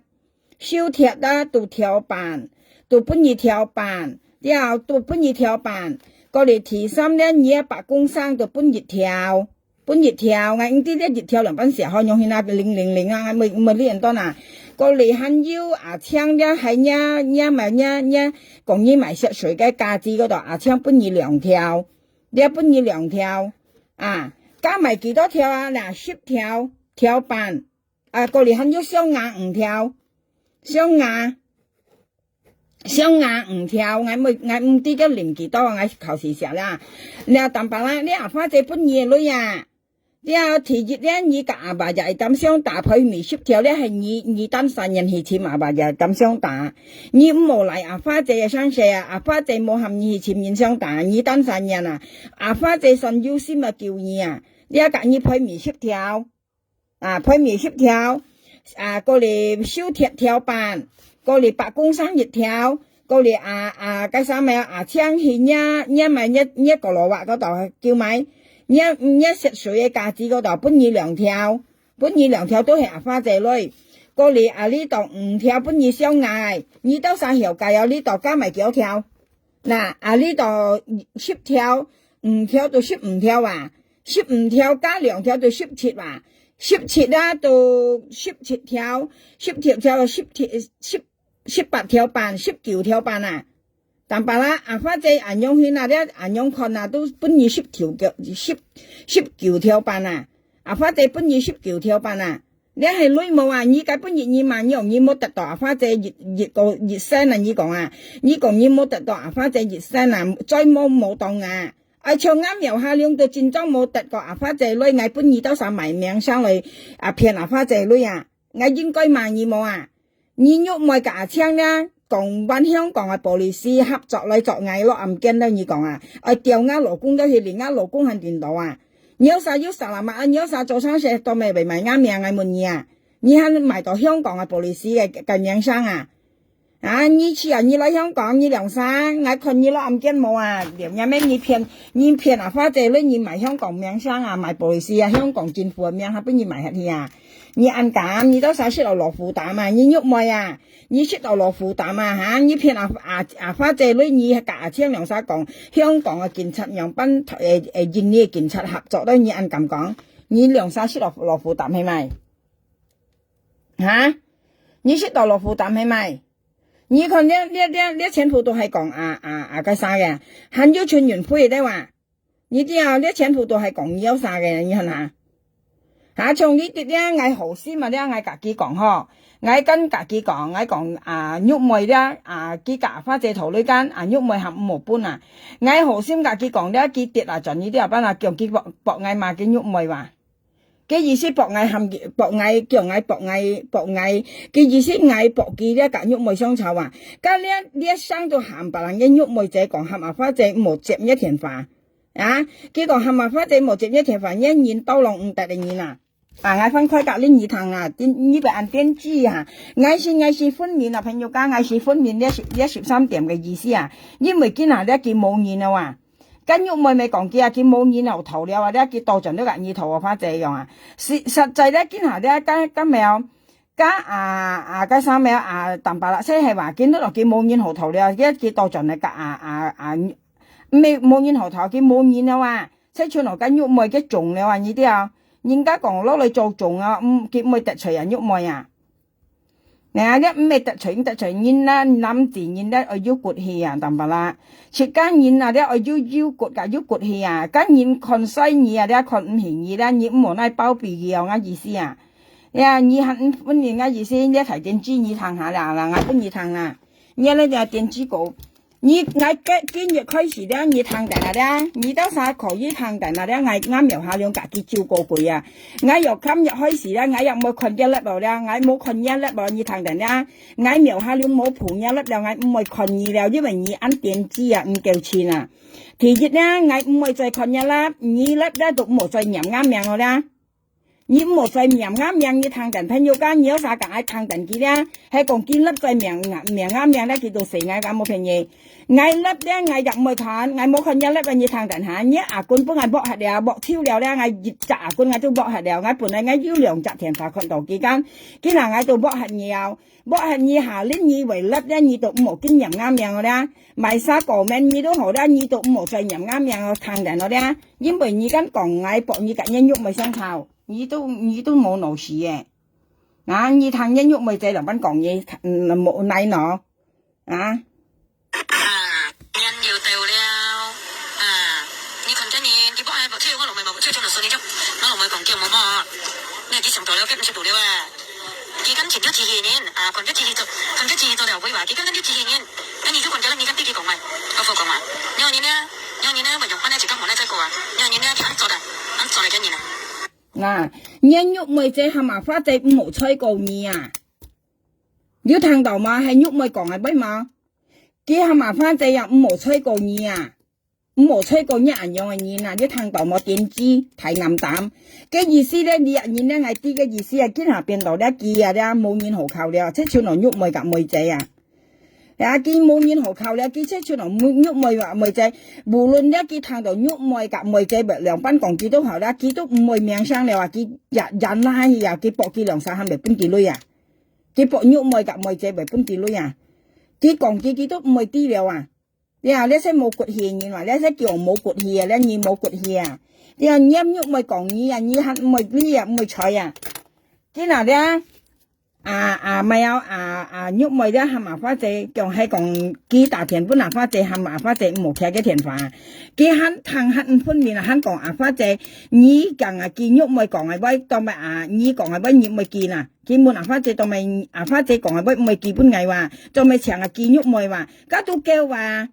收貼啦，都條板，都分一條板，了，都分一條板。過來第三呢，你个伯公生都分一條，分一條，𠊎毋知這一條兩半寫好，用去那零零零啊，𠊎無，無理恁多啊。過來還有啊，像這還這，這嘛，這，這，講你買雪水个價值嗰度，啊，像分你兩條，這分你兩條，啊，加埋幾多條啊？那十條，條板。 啊，過來還有象牙五條，象牙，象牙五條，𠊎毋，𠊎毋知个零幾多，𠊎考試寫啦。了，淡薄啦，你阿花姐分你个鐳啊。了，第一呢，你甲阿爸也會擔相打，配米十條了，係你，你單三年去尋阿爸也擔相打。你毋好賴阿花姐个傷勢啊，阿花姐無喊你去尋人相打，你單三年啊，阿花姐算有心啊救你啊，了甲你配米十條。 啊，配米十條，啊，過來收貼條板，過來伯公生一條，過來啊，啊，該啥物啊，啊，請去若，若買若，若角落畫嗰度叫買，若，若食水个架子嗰度分你兩條，分你兩條都係阿花姐鐳，過來啊，呢度五條分你相挨，你兜儕曉計哦，呢度加埋幾多條？ 那，啊，呢度十條，五條就十五條啊，十五條加兩條就十七啊，十七啊，就十七條，十七條，十七，十，十八條半，十九條半啊。淡薄啦，阿花姐恁樣去那，這恁樣看啊，都分你十條，十，十九條半啊。阿花姐分你十九條半啊。 這係鐳無啊？你該本日你嘛，你講你無得到阿花姐一，一個，一仙啊，你講啊，你講你無得到阿花姐一仙啊，再無無當啊。愛像𠊎苗下龍都真正無得過阿花姐鐳，𠊎本日到時買名聲來，啊，騙阿花姐鐳啊，𠊎應該罵你無啊？你玉妹甲阿青呢，講換香港个policy合作來做𠊎落暗間了，你講啊，愛調𠊎老公到去，連𠊎老公還領到啊。 你有啥有啥啦嘛？啊，你有啥做生意都袂賣，賣𠊎命，𠊎問你啊！你還賣到香港个policy个，个名聲啊？啊，你去啊，你來香港，你兩儕，𠊎看你落暗間無啊？了，你乜你騙，你騙阿花姐，你，你賣香港名聲啊，賣policy啊，香港政府个名還分你賣下去啊？你恁敢，你到時食到老虎膽啊，你玉妹啊！ 你食到老虎膽啊，哈！你騙阿，阿，阿花姐鐳，你甲阿青兩儕講，香港个警察仰般，誒，誒，印尼个警察合作，你恁敢講？你兩儕食到老虎膽係咪？哈？你食到老虎膽係咪？你看這，這，這，這全部都係講啊，啊，啊，該啥个，還有陳雲輝个對哇？ 你知啊，這全部都係講你有啥个，你看啊？哈，像你這，這𠊎好心啊，這𠊎家己講吼，𠊎跟家己講，𠊎講啊，玉妹這啊，佢甲花姐討鐳間啊，玉妹還無分啊。𠊎好心家己講，這佢跌啊轉，你這班啊，叫佢駁，駁𠊎罵佢玉妹哇。佢意思駁𠊎喊佢，駁𠊎，叫𠊎駁𠊎，駁𠊎，佢意思𠊎駁佢這甲玉妹相吵啊。甲這，這聲都喊別人个玉妹姐講，喊阿花姐無接這電話。 啊，結果喊阿花姐無接這電話，這人到攏毋得个人啊。啊，𠊎翻開甲恁你聽啊，你，你別恁癲雞啊。𠊎是，𠊎是分明啊，朋友家，𠊎是分明這十，這十三點个意思啊。因為今下這佢無人了啊。甲玉妹妹講佢啊，佢無人好討了啊，這佢倒轉了甲你討阿花姐樣啊。實，實在這今下這甲，甲苗，甲啊，啊，甲啥苗啊，淡薄啦，這係話，今日落佢無人好討了，這佢倒轉來甲啊，啊，啊， 毋係無人好討，佢無人了啊，這像哦，該玉妹佢種了啊，你知啊？人家講落來做種啊，嗯，佢毋會得罪啊，玉妹啊。啊，這毋係得罪，得罪人啦，男子人咧愛有骨氣啊，當巴啦。自家人啊，這愛有，有骨啊，有骨氣啊。該人看衰你啊，這看毋起你啦，你毋好來包庇佢哦，𠊎意思啊。呀，你還毋分人，𠊎意思，這大電視你聽下啦，啦，𠊎分你聽啦。你這个電視哥，你，𠊎今，今日開始咧，你聽等啊咧，你到啥可以聽等啊咧，𠊎，𠊎廟下兩家己照顧佢啊。 𠊎由今日開始咧，𠊎也毋會看這粒咯咧，𠊎無看這粒咯，你聽等咧，𠊎廟下了無鋪這粒了，𠊎毋會看你了，因為你恁電視啊，毋夠錢啊。第一咧，𠊎毋會再看這粒，你粒咧都毋好再念𠊎名咯咧。你毋好再念𠊎名，你聽等朋友講，你有啥講愛聽等佢咧，係講佢粒再念，念𠊎名咧，佢都死𠊎，𠊎無騙你。 𠊎粒咧，𠊎也毋會看，𠊎無看這粒，你聽等下，你阿公分𠊎剝忒了，剝手了咧，𠊎一隻阿公𠊎都剝忒了，𠊎本來𠊎有兩隻電話看到佢間，今下𠊎都剝忒了，剝忒你下，恁你為粒咧，你都毋好緊念𠊎名哦咧，買啥果面你都好咧，你都毋好再念𠊎名哦，聽等哦咧，因為你敢講𠊎剝你甲你玉妹相吵，你都，你都無腦屎誒。啊，你聽你玉妹在兩班講你，嗯，無奈喏。 啊。啊，年又到了，啊，你看今年，你不愛不，就我老妹嘛，就就老师你就，我老妹讲叫我嘛，你去上到了，跟不是不了啊。佢感情就机器人，啊，看个机器做，看个机器做了，不会吧？佢跟个机器人，那你就看个，你跟弟弟讲嘛，我不讲嘛。你看你呢，你看你呢，我用换那几个好那再过啊，你看你呢，他做的，他做的给你呢。那，你玉妹姐和麻花姐毋好吹过你啊！ 有聽到無？係玉妹講个話無？佢和麻花姐也毋好吹過你啊！毋好吹過你恁樣个人啊！有聽到無？電視大暗淡。个意思咧，你人咧，𠊎知个意思啊，今下變到咧，佢啊咧，無人好靠了，這就拿玉妹甲妹姐啊。啊，佢無人好靠了，佢這就拿玉妹甲妹姐，無論咧，佢聽到玉妹甲妹姐兩班講佢都好啦，佢都毋會名聲了啊，佢也，也拉去啊，佢搏佢兩三下就分佢鐳啊。 佢博玉妹甲妹姐會分佢鐳啊！佢講佢，佢都毋會知了啊！你啊，這些無骨氣个人啊，這些叫無骨氣啊，這人無骨氣啊！你啊，你玉妹講你啊，你還毋會理啊，毋會睬啊！佢那咧，啊啊，毋係啊，啊啊，玉妹咧，喊阿花姐，講係講佢打電分阿花姐，喊阿花姐毋好開个電話。佢還聽還毋分明啊，還講阿花姐，你講啊，佢玉妹講个話，當咩啊，你講个話，玉妹記啦。 佢問阿花姐當咩，阿花姐講个話毋會寄分𠊎哇，做咩請啊寄玉妹哇，該都夠哇。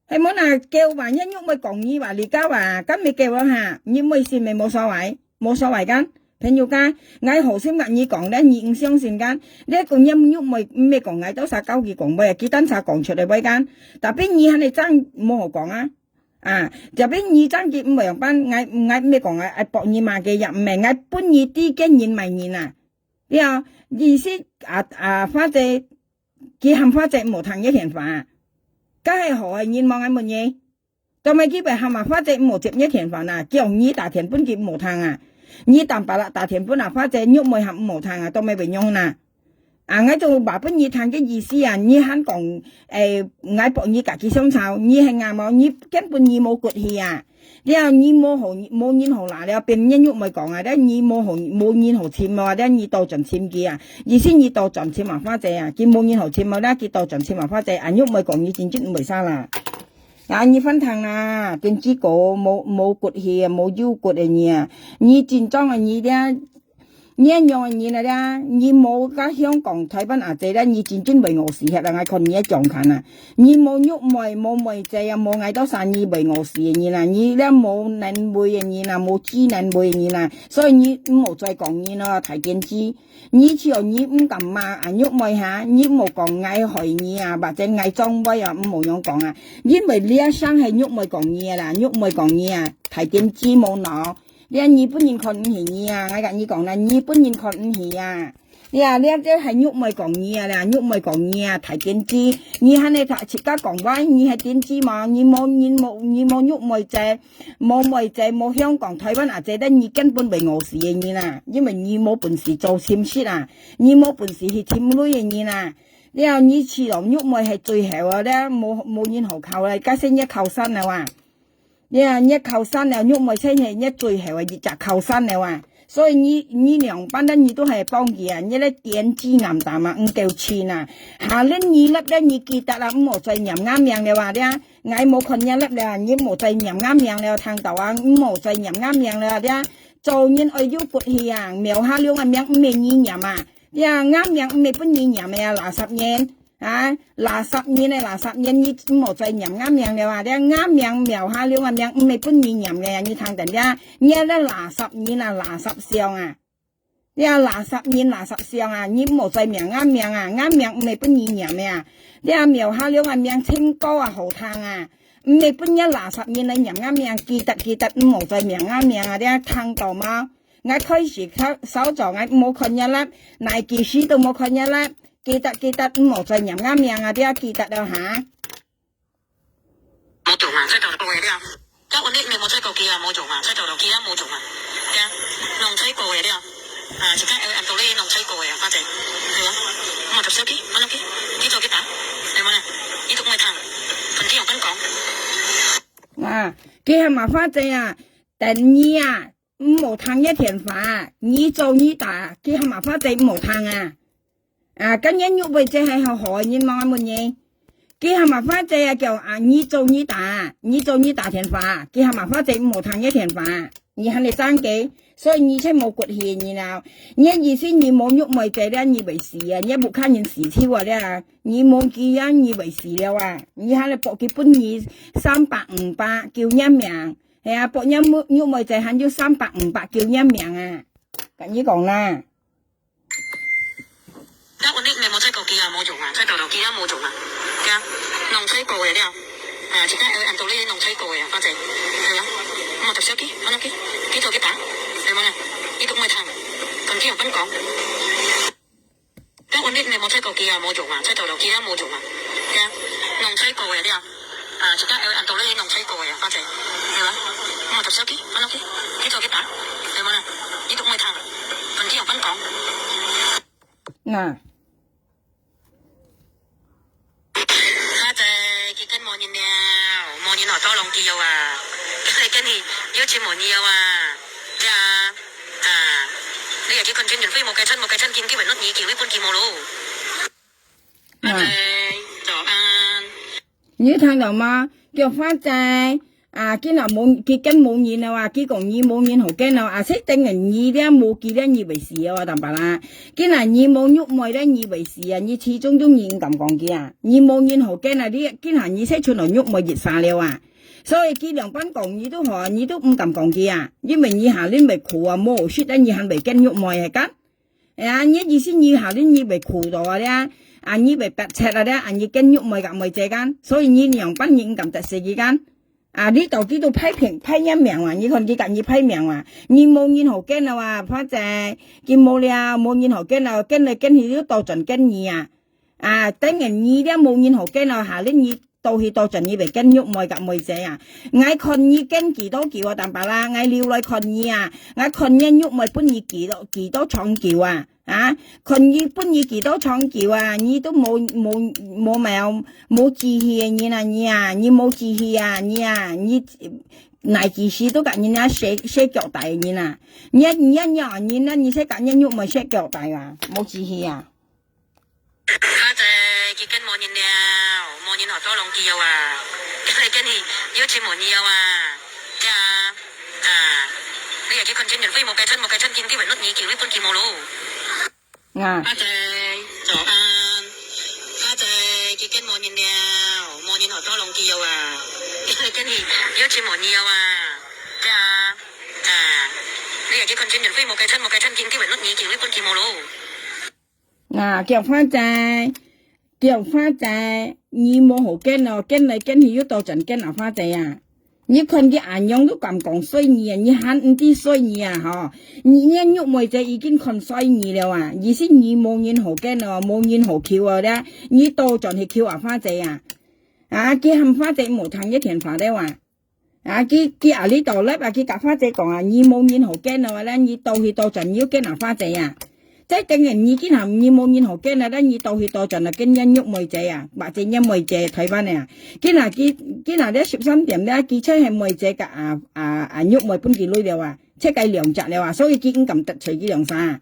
係無哪夠哇，你玉妹講你哇，你夠哇，該咪夠咯哈，你妹信咪無所謂，無所謂kan。朋友kan，𠊎好心甲你講咧，你毋相信kan。你講你玉妹毋係講𠊎到啥教佢講話，佢單啥講出來話kan。Tapi你還係爭無好講啊。啊，tapi你爭佢毋會樣般，𠊎，𠊎毋係講𠊎愛博你嘛个，也毋係，𠊎分你知个人麼人啊。 了，意思啊，啊，花姐，佢喊花姐毋好聽這電話啊。該係好个人無？𠊎問你，做咩佢會喊啊花姐毋好接這電話啊？叫你打電分佢毋好聽啊？你單巴拉打電分啊花姐，玉妹喊毋好聽啊？做咩會樣啊？啊，𠊎就話分你聽个意思啊，你還講，誒，𠊎博你甲佢相吵，你係𠊎無？你根本你無骨氣啊！ 了，你無好，無人好啦，了，變你玉妹講啊，了，你無好，無人好尋啊，了，你倒轉尋佢啊，意思你倒轉尋啊，花姐啊，佢無人好尋啊，了，佢倒轉尋啊，花姐啊，玉妹講你真正毋會啥啦。啊，你翻聽啦，電視哥無，無骨氣啊，無有骨个人啊，你真正个你了， 你恁樣个人啊啦，你無甲香港、台灣阿姐啦，你真正會餓死忒啊！𠊎看你个樣看啊，你無玉妹、無妹姐啊，無𠊎到啥，你會餓死个人啊！你了無能為个人啊，無知能為个人啊！所以你毋好再講人咯，大電視。你只要你毋敢罵啊玉妹哈，你毋好講𠊎害你啊，或者𠊎裝威啊，毋好樣講啊。因為這聲係玉妹講你个啦，玉妹講你啊，大電視無腦。 這日本人看毋起你啊！𠊎甲你講啦，日本人看毋起啊！你啊，這這係玉妹講你啊啦，玉妹講你啊，大電視，你還係自家講話，你係電視嘛？你無，你無，你無玉妹姐，無妹姐，無香港、台灣阿姐，但你根本會餓死个人啊！因為你無本事做親戚啊，你無本事去尋鐳个人啊！了，你知咯，玉妹係最後啊，了，無，無人好靠了，該先一靠山了啊！ 你啊，你靠山了，玉妹先係你最後个一隻靠山了啊！所以你，你兩班呢，你都係幫佢啊，你咧點指南打嘛，毋夠錢啊。下輪你粒咧，你記得啦，毋好再念𠊎名了啊，這，𠊎無看你粒了啊，你毋好再念𠊎名了，聽到啊，毋好再念𠊎名了啊，這，做人愛有骨氣啊，廟下龍个名毋係你念啊，這，𠊎名毋係分你念个啊，垃圾人。 啊，垃圾人啊，垃圾人，你毋好再念𠊎名了啊！這𠊎名廟下龍个名毋係分你念个啊，你聽等這，你這垃圾人啊，垃圾相啊！這垃圾人，垃圾相啊！你毋好再念𠊎名啊，𠊎名毋係分你念个啊！這廟下龍个名清高啊，好聽啊！毋係分這垃圾人來念𠊎名，記得記得，毋好再念𠊎名啊！這聽到無？𠊎開始掃，掃帚，𠊎無看你粒，哪幾時都無看你粒。 記得，記得，毋好再念𠊎名啊，這記得了哈。無用啊，再找就過个了。該問題你無再過去啊，無用啊，再找就去啊，無用啊。對啊，攏再過个了。啊，一个會按道理攏再過个啊，反正。對啊，莫插手去，按落去，你做去打，對無呢？你都毋會聽，本地有跟講。啊，佢喊嘛反正啊，等你啊， 毋好聽佢電話，你做你打，佢喊嘛反正毋好聽啊。啊，今日玉妹姐係好好个人，望下問你。佢喊嘛反正啊，叫啊，你做你打，你做你打電話，佢喊嘛反正毋好聽佢電話，你喊你爭佢，所以你才無骨氣，你啦。你意思你無玉妹姐了，你會死啊！你屋下人死透啊了，你無佢啊，你會死了啊！你喊你搏佢分你三百五百救你命。 係啊，博若玉，玉妹姐還有三百五百救你命啊！跟你講啦。該問題你無再過去啊，無用啊，再找就去啊，無用啊。對啊，攏再過个了。啊，一个會按道理攏再過个啊，反正。係啊，莫插手去，按落去，你做去打，對無呢？你都毋會聽，本地有跟講。 該問題你無再過去啊，無用啊，再找就去啊，無用啊。對啊，攏再過个了。啊，一个會按道理攏再過个啊，反正。對啊，莫插手去，按落去，你做去打，對無呢？你都毋會聽，本地有跟講。那。反正佢跟無人了，無人好討論佢了啊。跟來跟去，又尋無人了啊。對啊。 啊，你也去看全運會，無該餐，無該餐，今日會落雨，機會分佢無咯。啊。阿仔，早安。你有聽到嗎？叫花仔，啊，今日無，佢跟無人了啊，佢講你無人好跟了啊，所以等於你了無佢了，你會死了啊，當白啦。今日你無玉妹了，你會死啊，你始終都你毋敢講佢啊，你無人好跟啊，你今日你才出來玉妹一儕了啊。 所以佢兩班講你都好，你都毋敢講佢啊，因為你下輪會苦啊，無好食啊，你還會跟玉妹个干。哎呀，你意思你下輪你會苦到啊了，啊，你會白切啊了，啊，你跟玉妹个妹姐干，所以你兩班你毋敢得罪佢干。啊，你到底都歹命，歹人命啊，你看佢甲你歹命啊，你無人好跟了啊，反正佢無了，無人好跟了，跟來跟去又倒轉跟你啊。啊，等於你了無人好跟了，下輪你 倒去倒轉你會跟玉妹甲妹姐啊。𠊎看你跟幾多久啊，當白啦，𠊎留來看你啊。𠊎看你玉妹分你幾多，幾多長久啊？啊，看你分你幾多長久啊？你都無，無，無苗，無志氣个人啊，你啊，你無志氣啊，你啊，你哪幾時都甲人家洗，洗腳底个人啊？你啊，你啊，你啊，你啊，你使甲人玉妹洗腳底啊？無志氣啊！ 阿仔，佢跟無人了，無人好討論佢了啊。跟來跟去，又尋無人了啊。呀，啊，你也去看全運會，無該餐，無該餐，今日會落雨，機會分佢無咯。啊。阿仔，早安。阿仔，佢跟無人了，無人好討論佢了啊。跟來跟去，又尋無人了啊。呀，啊，你也去看全運會，無該餐，無該餐，今日會落雨，機會分佢無咯。 啊，叫花姐，叫花姐，你無好跟哦，跟來跟去又倒轉跟啊，花姐啊。你看佢恁樣都敢講衰你啊，你還毋知衰你啊，吼。你，你玉妹姐已經看衰你了啊，意思你無人好跟哦，無人好求哦，了，你倒轉去求啊，花姐啊。啊，佢喊花姐無聽佢電話了啊。 啊，佢，佢啊，你倒來啊，佢甲花姐講啊，你無人好跟哦，了你倒去倒轉，你又跟啊花姐啊。再等於你今下你無人好跟啊，了你倒去倒轉啊，跟人玉妹姐啊，或者人妹姐台灣个啊。今下佢，今下了十三點了，佢才係妹姐甲啊，啊，啊，玉妹分佢累了啊。切該兩隻了啊，所以佢毋敢得罪佢兩儕。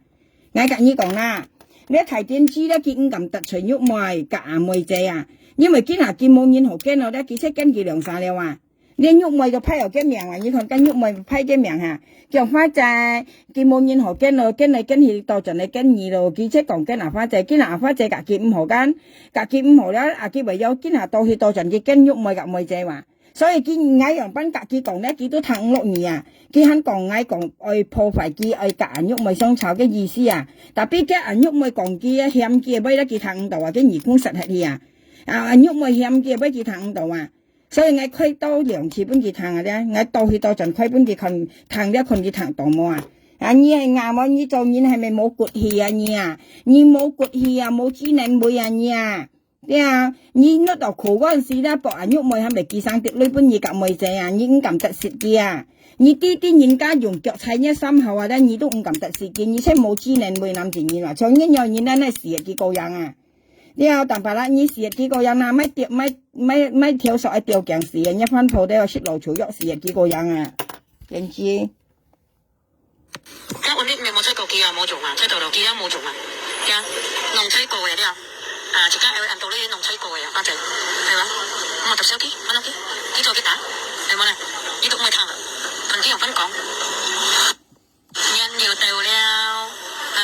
𠊎甲你講啦，這大電視這佢毋敢得罪玉妹甲阿妹姐啊，因為今下佢無人好見咯，這佢切見佢兩儕了啊。連玉妹都歹好見面啊，你看該玉妹歹見面哈，叫花姐，佢無人好見咯，見來見去倒轉來見你咯，佢切講見阿花姐，今下阿花姐甲佢毋好間，甲佢毋好了，啊佢會要今下倒去倒轉去見玉妹甲妹姐哇。 所以佢，𠊎仰般甲佢講呢，佢都聽毋落耳啊。佢還講𠊎講愛破壞佢，愛甲阿玉妹相吵个意思啊。Tapi佢阿玉妹講佢个嫌佢个話咧，佢聽毋到啊，佢耳公塞忒去啊。啊，阿玉妹嫌佢个話，佢聽毋到啊。所以𠊎開到兩次分佢聽啊咧，𠊎倒去倒轉開分佢看，聽了看佢聽到無啊。啊，你係𠊎無？你做人係咪無骨氣啊你啊？你無骨氣啊，無知能力啊你啊！ 對啊，你落到苦嗰陣時咧，博阿玉妹還袂記生滴鐳分你甲妹姐啊，你毋敢得失佢啊。你知知人家用腳踩你三下啊，但你都毋敢得失佢，你真無知能為男子人啊，像你樣人咧，那死佢个樣啊。對啊，坦白啦，你死佢个樣啦，莫掉，莫，莫，莫挑索愛掉驚死啊，你番婆都要食老鼠藥，死佢个樣啊，簡直。 該我你無吹過機啊，無用啊，吹到落機啊，無用啊，呀，弄吹過个了，啊，一个L N都你弄吹過个啊，反正，對吧？我讀小機，我弄機，你做幾打，對無呢？你都毋會聽了，反正有分講。年又到了，啊，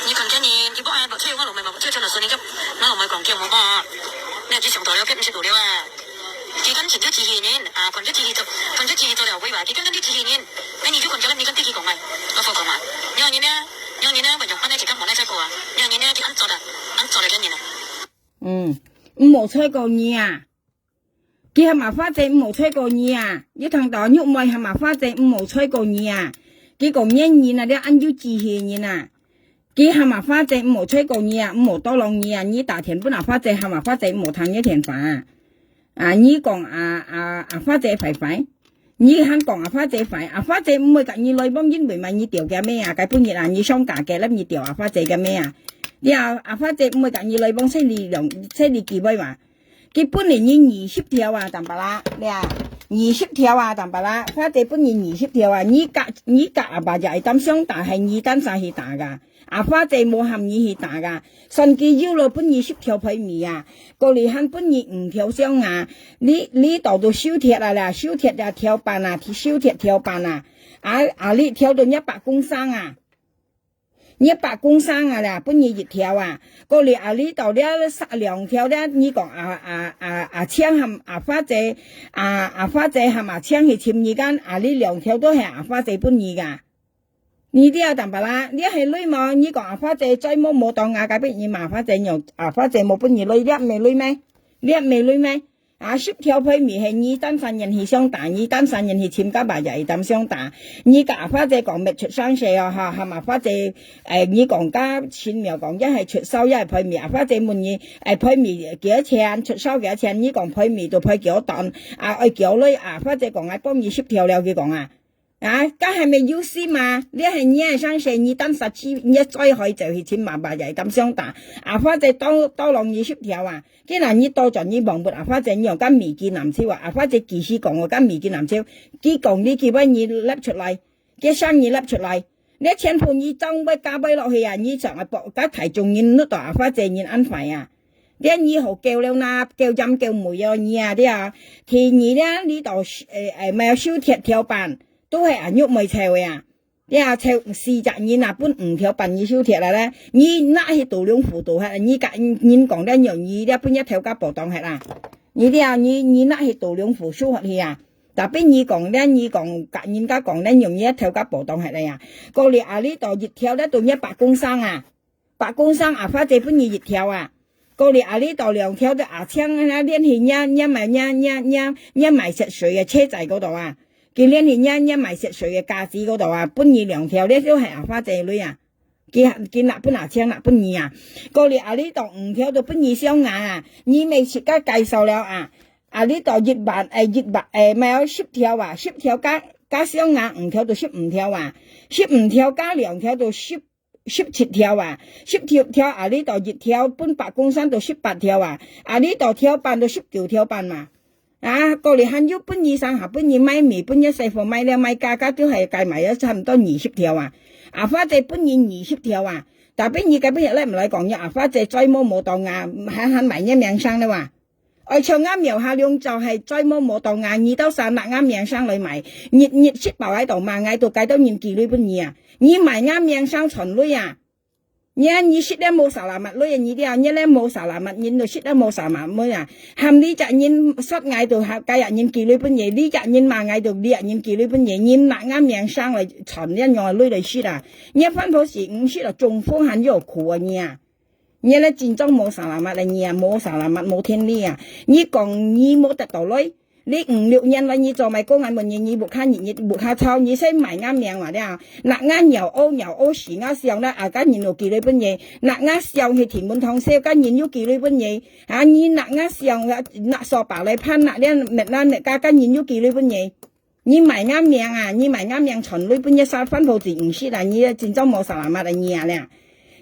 你看今年，你不愛，不吹，我老妹嘛，不吹，吹到十年就，我老妹講叫我不，你要去上到了，該毋係到了啊。 佢講全部機器人，啊，全部機器做，全部機器做了會吧？佢講全部機器人，哎，你就講叫你講機器講啊，我不講啊。你看人家，你看人家不用，反正自家無那在過啊。你看人家佢安做的，安做的跟人啊。嗯，毋好吹過你啊！佢喊阿花姐毋好吹過你啊！你聽到玉妹喊阿花姐毋好吹過你啊！佢講你人啊，你安有機器人啊！ 佢喊阿花姐毋好吹過你啊，毋好多lòng你啊，你打電分阿花姐，喊阿花姐毋好聽你電話啊。啊，你講啊，啊，阿花姐壞壞，你還講阿花姐壞，阿花姐毋會甲你來往，因為嘛你掉个咩啊，該本日啊，你想家个，你掉阿花姐个咩啊？你啊，阿花姐毋會甲你來往，使你兩，使你機會嘛。 佢分你二十條啊，當巴拉，你啊，二十條啊，當巴拉，花姐分你二十條啊，你甲，你甲阿爸也會當相打，係你單儕去打个，阿花姐無喊你去打个，算佢有了分你十條賠米啊，過來還分你五條箱啊，你，你到到收鐵啊啦，收鐵啊條板啊，收鐵條板啊，啊，啊，你條到一百公升啊。 一百公升啊啦，分你一條啊。過來啊，你到了兩條了，你講啊，啊，啊，阿青喊阿花姐，啊，阿花姐喊阿青去尋你間，啊，你兩條都係阿花姐分你个。你這當巴拉，你係鐳無？你講阿花姐再無，無當啊，該邊你罵花姐，你阿花姐無分你鐳，你毋係鐳咩？你毋係鐳咩？ 啊，十條賠米係你單儕人去相打，你單儕人去尋家爸也會當相打。你甲阿花姐講，莫出聲勢哦，哈，喊阿花姐，誒，你講甲親妙講，也係出燒，也係賠米。阿花姐問你，誒，賠米幾多錢？出燒幾多錢？你講賠米就賠幾多ton，啊，愛幾多鐳？阿花姐講，啊，幫你十條了，佢講啊。 啊，該係毋係有心嘛？你係你个聲勢，你單儕去，你最好就去尋媽媽也會當相打。阿花姐多，多lòng你十條啊！既然你倒轉你望不阿花姐，你用甲米佢難受啊！阿花姐幾時講過甲米佢難受？佢講你幾擺你立出來，佢聲你立出來。你全部你裝尾加尾落去啊！你想啊，博甲大眾人，你到阿花姐人安排啊！你你好夠了啦，夠針夠尾哦，你啊，你啊，第二呢，你到，誒，誒，毋係收鐵條板。 都係阿玉妹湊个啊。你啊，湊四隻人啊，分五條半你收忒了咧。你拿去度量輔導忒，你甲人講咧，用你咧分一條家保當忒啦。你咧，你，你拿去度量輔收忒去啊。Tapi你講咧，你講甲人家講咧，用你一條家保當忒了呀。過了啊，你到一條咧，到一百公升啊。 百公升阿花姐分你一條啊。過了啊，你到兩條个阿青啊，連去若，若賣，若，若，若，若賣食水个車仔嗰度啊。佢連去若，若賣食水个架子嗰度啊，分你兩條，這都係阿花姐鐳啊。佢，佢拿分阿青，拿分你啊。過了啊，你到五條都分你箱牙啊，你毋係自家介紹了啊。啊，你到一萬，誒，一萬，誒，毋係哦，十條啊，十條加，加箱牙，五條都十五條啊，十五條加兩條都十 十七條啊，十七條啊，你到一條分百公升到十八條啊，啊，你到條半到十九條半嘛。啊，過來還有分你上下，分你買米，分你細貨買了買價，價就係計埋了差毋多二十條啊。阿花姐分你二十條啊，tapi你該本也來毋來講，你阿花姐再無無到啊，還還買你命上了啊。愛像𠊎苗下龍就係再無無到啊，你到時拿𠊎命上來買，日日食飽喺度嘛，𠊎都計到人寄鐳分你啊，你買𠊎命上賺鐳啊。 你啊，你食了無salamat鐳啊，你了，你了無salamat，人都食了無salamat鐳啊。喊你隻人殺𠊎都喊該隻人寄鐳分你，你隻人罵𠊎都，你隻人寄鐳分你，你拿𠊎命上來賺這樣个鐳來食啊。你番婆是毋食了，中風還有苦啊你啊。你了真正無salamat了你啊，無salamat，無天理啊。你講你無得到鐳， 你五六年來，你做麼个講𠊎問你，你屋下日日屋下吵，你使賣𠊎命話了，拿𠊎鳥屙鳥屙屎𠊎想了，啊，該人有寄鐳分你，拿𠊎想去天門堂燒，該人有寄鐳分你，啊，你拿𠊎想，拿掃把來拍，拿這滅那滅該，該人有寄鐳分你。你賣𠊎命啊，你賣𠊎命賺鐳分你殺番婆子毋食啊，你真正無salamat啊你啊了。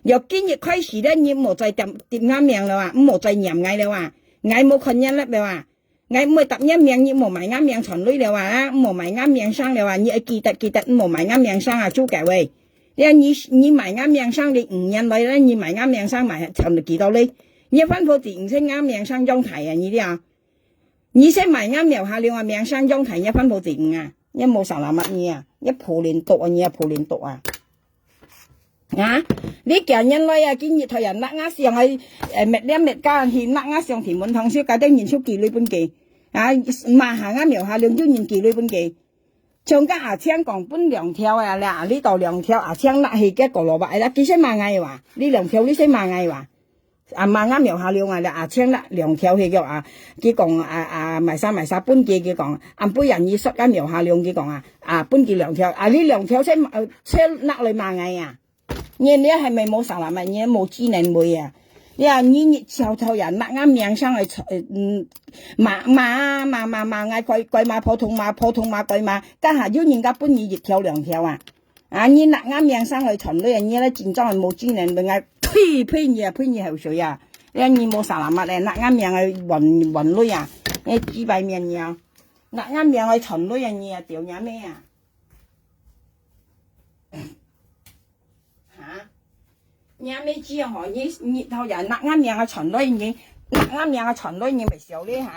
由今日開始了，你莫再貼貼𠊎命了啊，莫再念𠊎了啊，𠊎無看見了了啊。 𠊎毋會答你命，你莫賣𠊎命賺鐳了啊，莫賣𠊎命上了啊，你愛記得記得，莫賣𠊎命上啊，主教喂。你你你賣𠊎命上，你五年來了，你賣𠊎命上賣賺幾多鐳？你番婆子毋使𠊎命上養大啊，你了。你使賣𠊎苗下龍啊命上養大，你番婆子啊，你無salamat你啊，你破輪毒啊，你啊破輪毒啊。 啊，你幾年來啊，今日頭啊，拿𠊎上个，呃，滅了滅家去，拿𠊎上天門堂燒，該兜人就寄鐳分佢。啊，罵下𠊎苗下龍有人寄鐳分佢。像該阿青講分兩條啊，了，啊，你到兩條，阿青拿去个個羅巴，哎，其實罵𠊎哇，你兩條你使罵𠊎哇。啊，罵𠊎苗下龍啊，了，阿青拿兩條去个啊，佢講啊，啊，賣啥賣啥分佢，佢講，啊，不然你說該苗下龍，佢講啊，啊，分佢兩條，啊，你兩條先，呃，先拿來罵𠊎啊。 你這係毋係無salamat，你無知能為啊？你啊，你日朝頭呀，拿𠊎命上來，呃，嗯，罵罵罵罵罵，𠊎該該罵普通話，普通話該罵，該下有人家分你一條兩條啊？啊，你拿𠊎命上來賺鐳啊，你這真正係無知能為，𠊎呸呸你啊，呸你口水啊！你啊，你無salamat咧，拿𠊎命來換換鐳啊！你幾百面你啊，拿𠊎命來賺鐳啊，你啊，丟你咩啊！ 哈？你阿姆知吼，你你頭呀，拿𠊎命个賺鐳，你拿𠊎命个賺鐳，你會笑咧哈？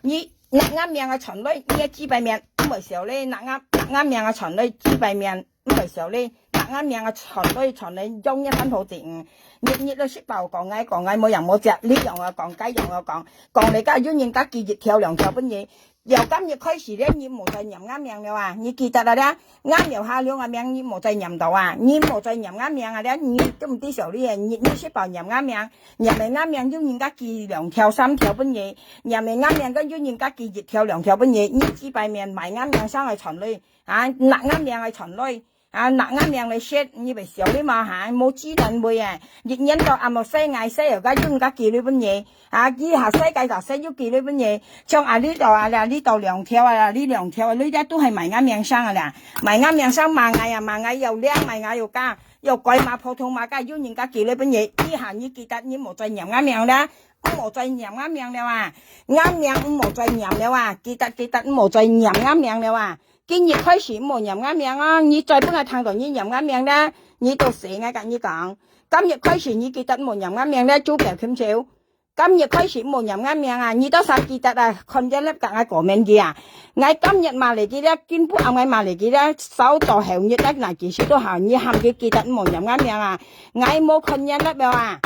你拿𠊎命个賺鐳，你个幾百面毋會笑咧，拿𠊎拿𠊎命个賺鐳，幾百面毋會笑咧，拿𠊎命个賺鐳賺鐳，用一番好情，日日都食飽講𠊎講𠊎無樣無隻，你樣个講，該樣个講，講你家有人家寄一條兩條分你， 由今日開始咧，你莫再念𠊎名了啊！你記得啊咧，𠊎苗下了𠊎名，你莫再念到啊！你莫再念𠊎名啊咧，你都毋知笑你啊！你你食飽念𠊎名，念了𠊎名有人家寄兩條三條分你，念了𠊎名个有人家寄一條兩條分你，你幾百面賣𠊎名上來賺鐳啊！拿𠊎名來賺鐳！ 啊，拿𠊎名來食，你會笑你嘛哈？無知能為啊！一年到暗無洗𠊎洗，又該用該寄鐳分你。啊，幾下洗該下洗又寄鐳分你。像啊，你到啊啦，你到兩條啊啦，你兩條啊，你這都係賣𠊎名聲啊啦，賣𠊎名聲罵𠊎啊，罵𠊎又靚，賣𠊎又假，又改罵普通話，該有人家寄鐳分你。幾下你記得你莫再念𠊎名啦，莫再念𠊎名了啊！𠊎名莫再念了啊！記得記得，莫再念𠊎名了啊！ 今日開始毋好念𠊎名啊！你再分𠊎聽到你念𠊎名咧，你都死𠊎甲你講。今日開始你記得毋好念𠊎名咧，主教琴手。今日開始毋好念𠊎名啊！你到時記得啊，看見咧甲𠊎過面去啊！𠊎今日罵你佢咧，今晡暗𠊎罵你佢咧，掃到後日咧，那其實都好，你喊佢記得毋好念𠊎名啊！𠊎無看見咧了啊！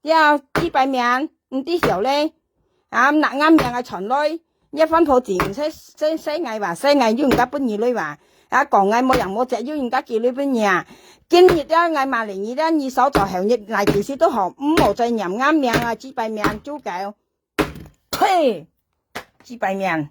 了幾百面，毋知曉咧。 啊，拿𠊎名个傳來，你番婆子毋使使使𠊎話，使𠊎有人家分你來話。啊，講𠊎無樣無隻，有人家寄來分你啊。今日啊，𠊎罵你，你啊，你掃到後日，𠊎其實都好，毋好再念𠊎名啊，幾百面主教。呸！幾百面。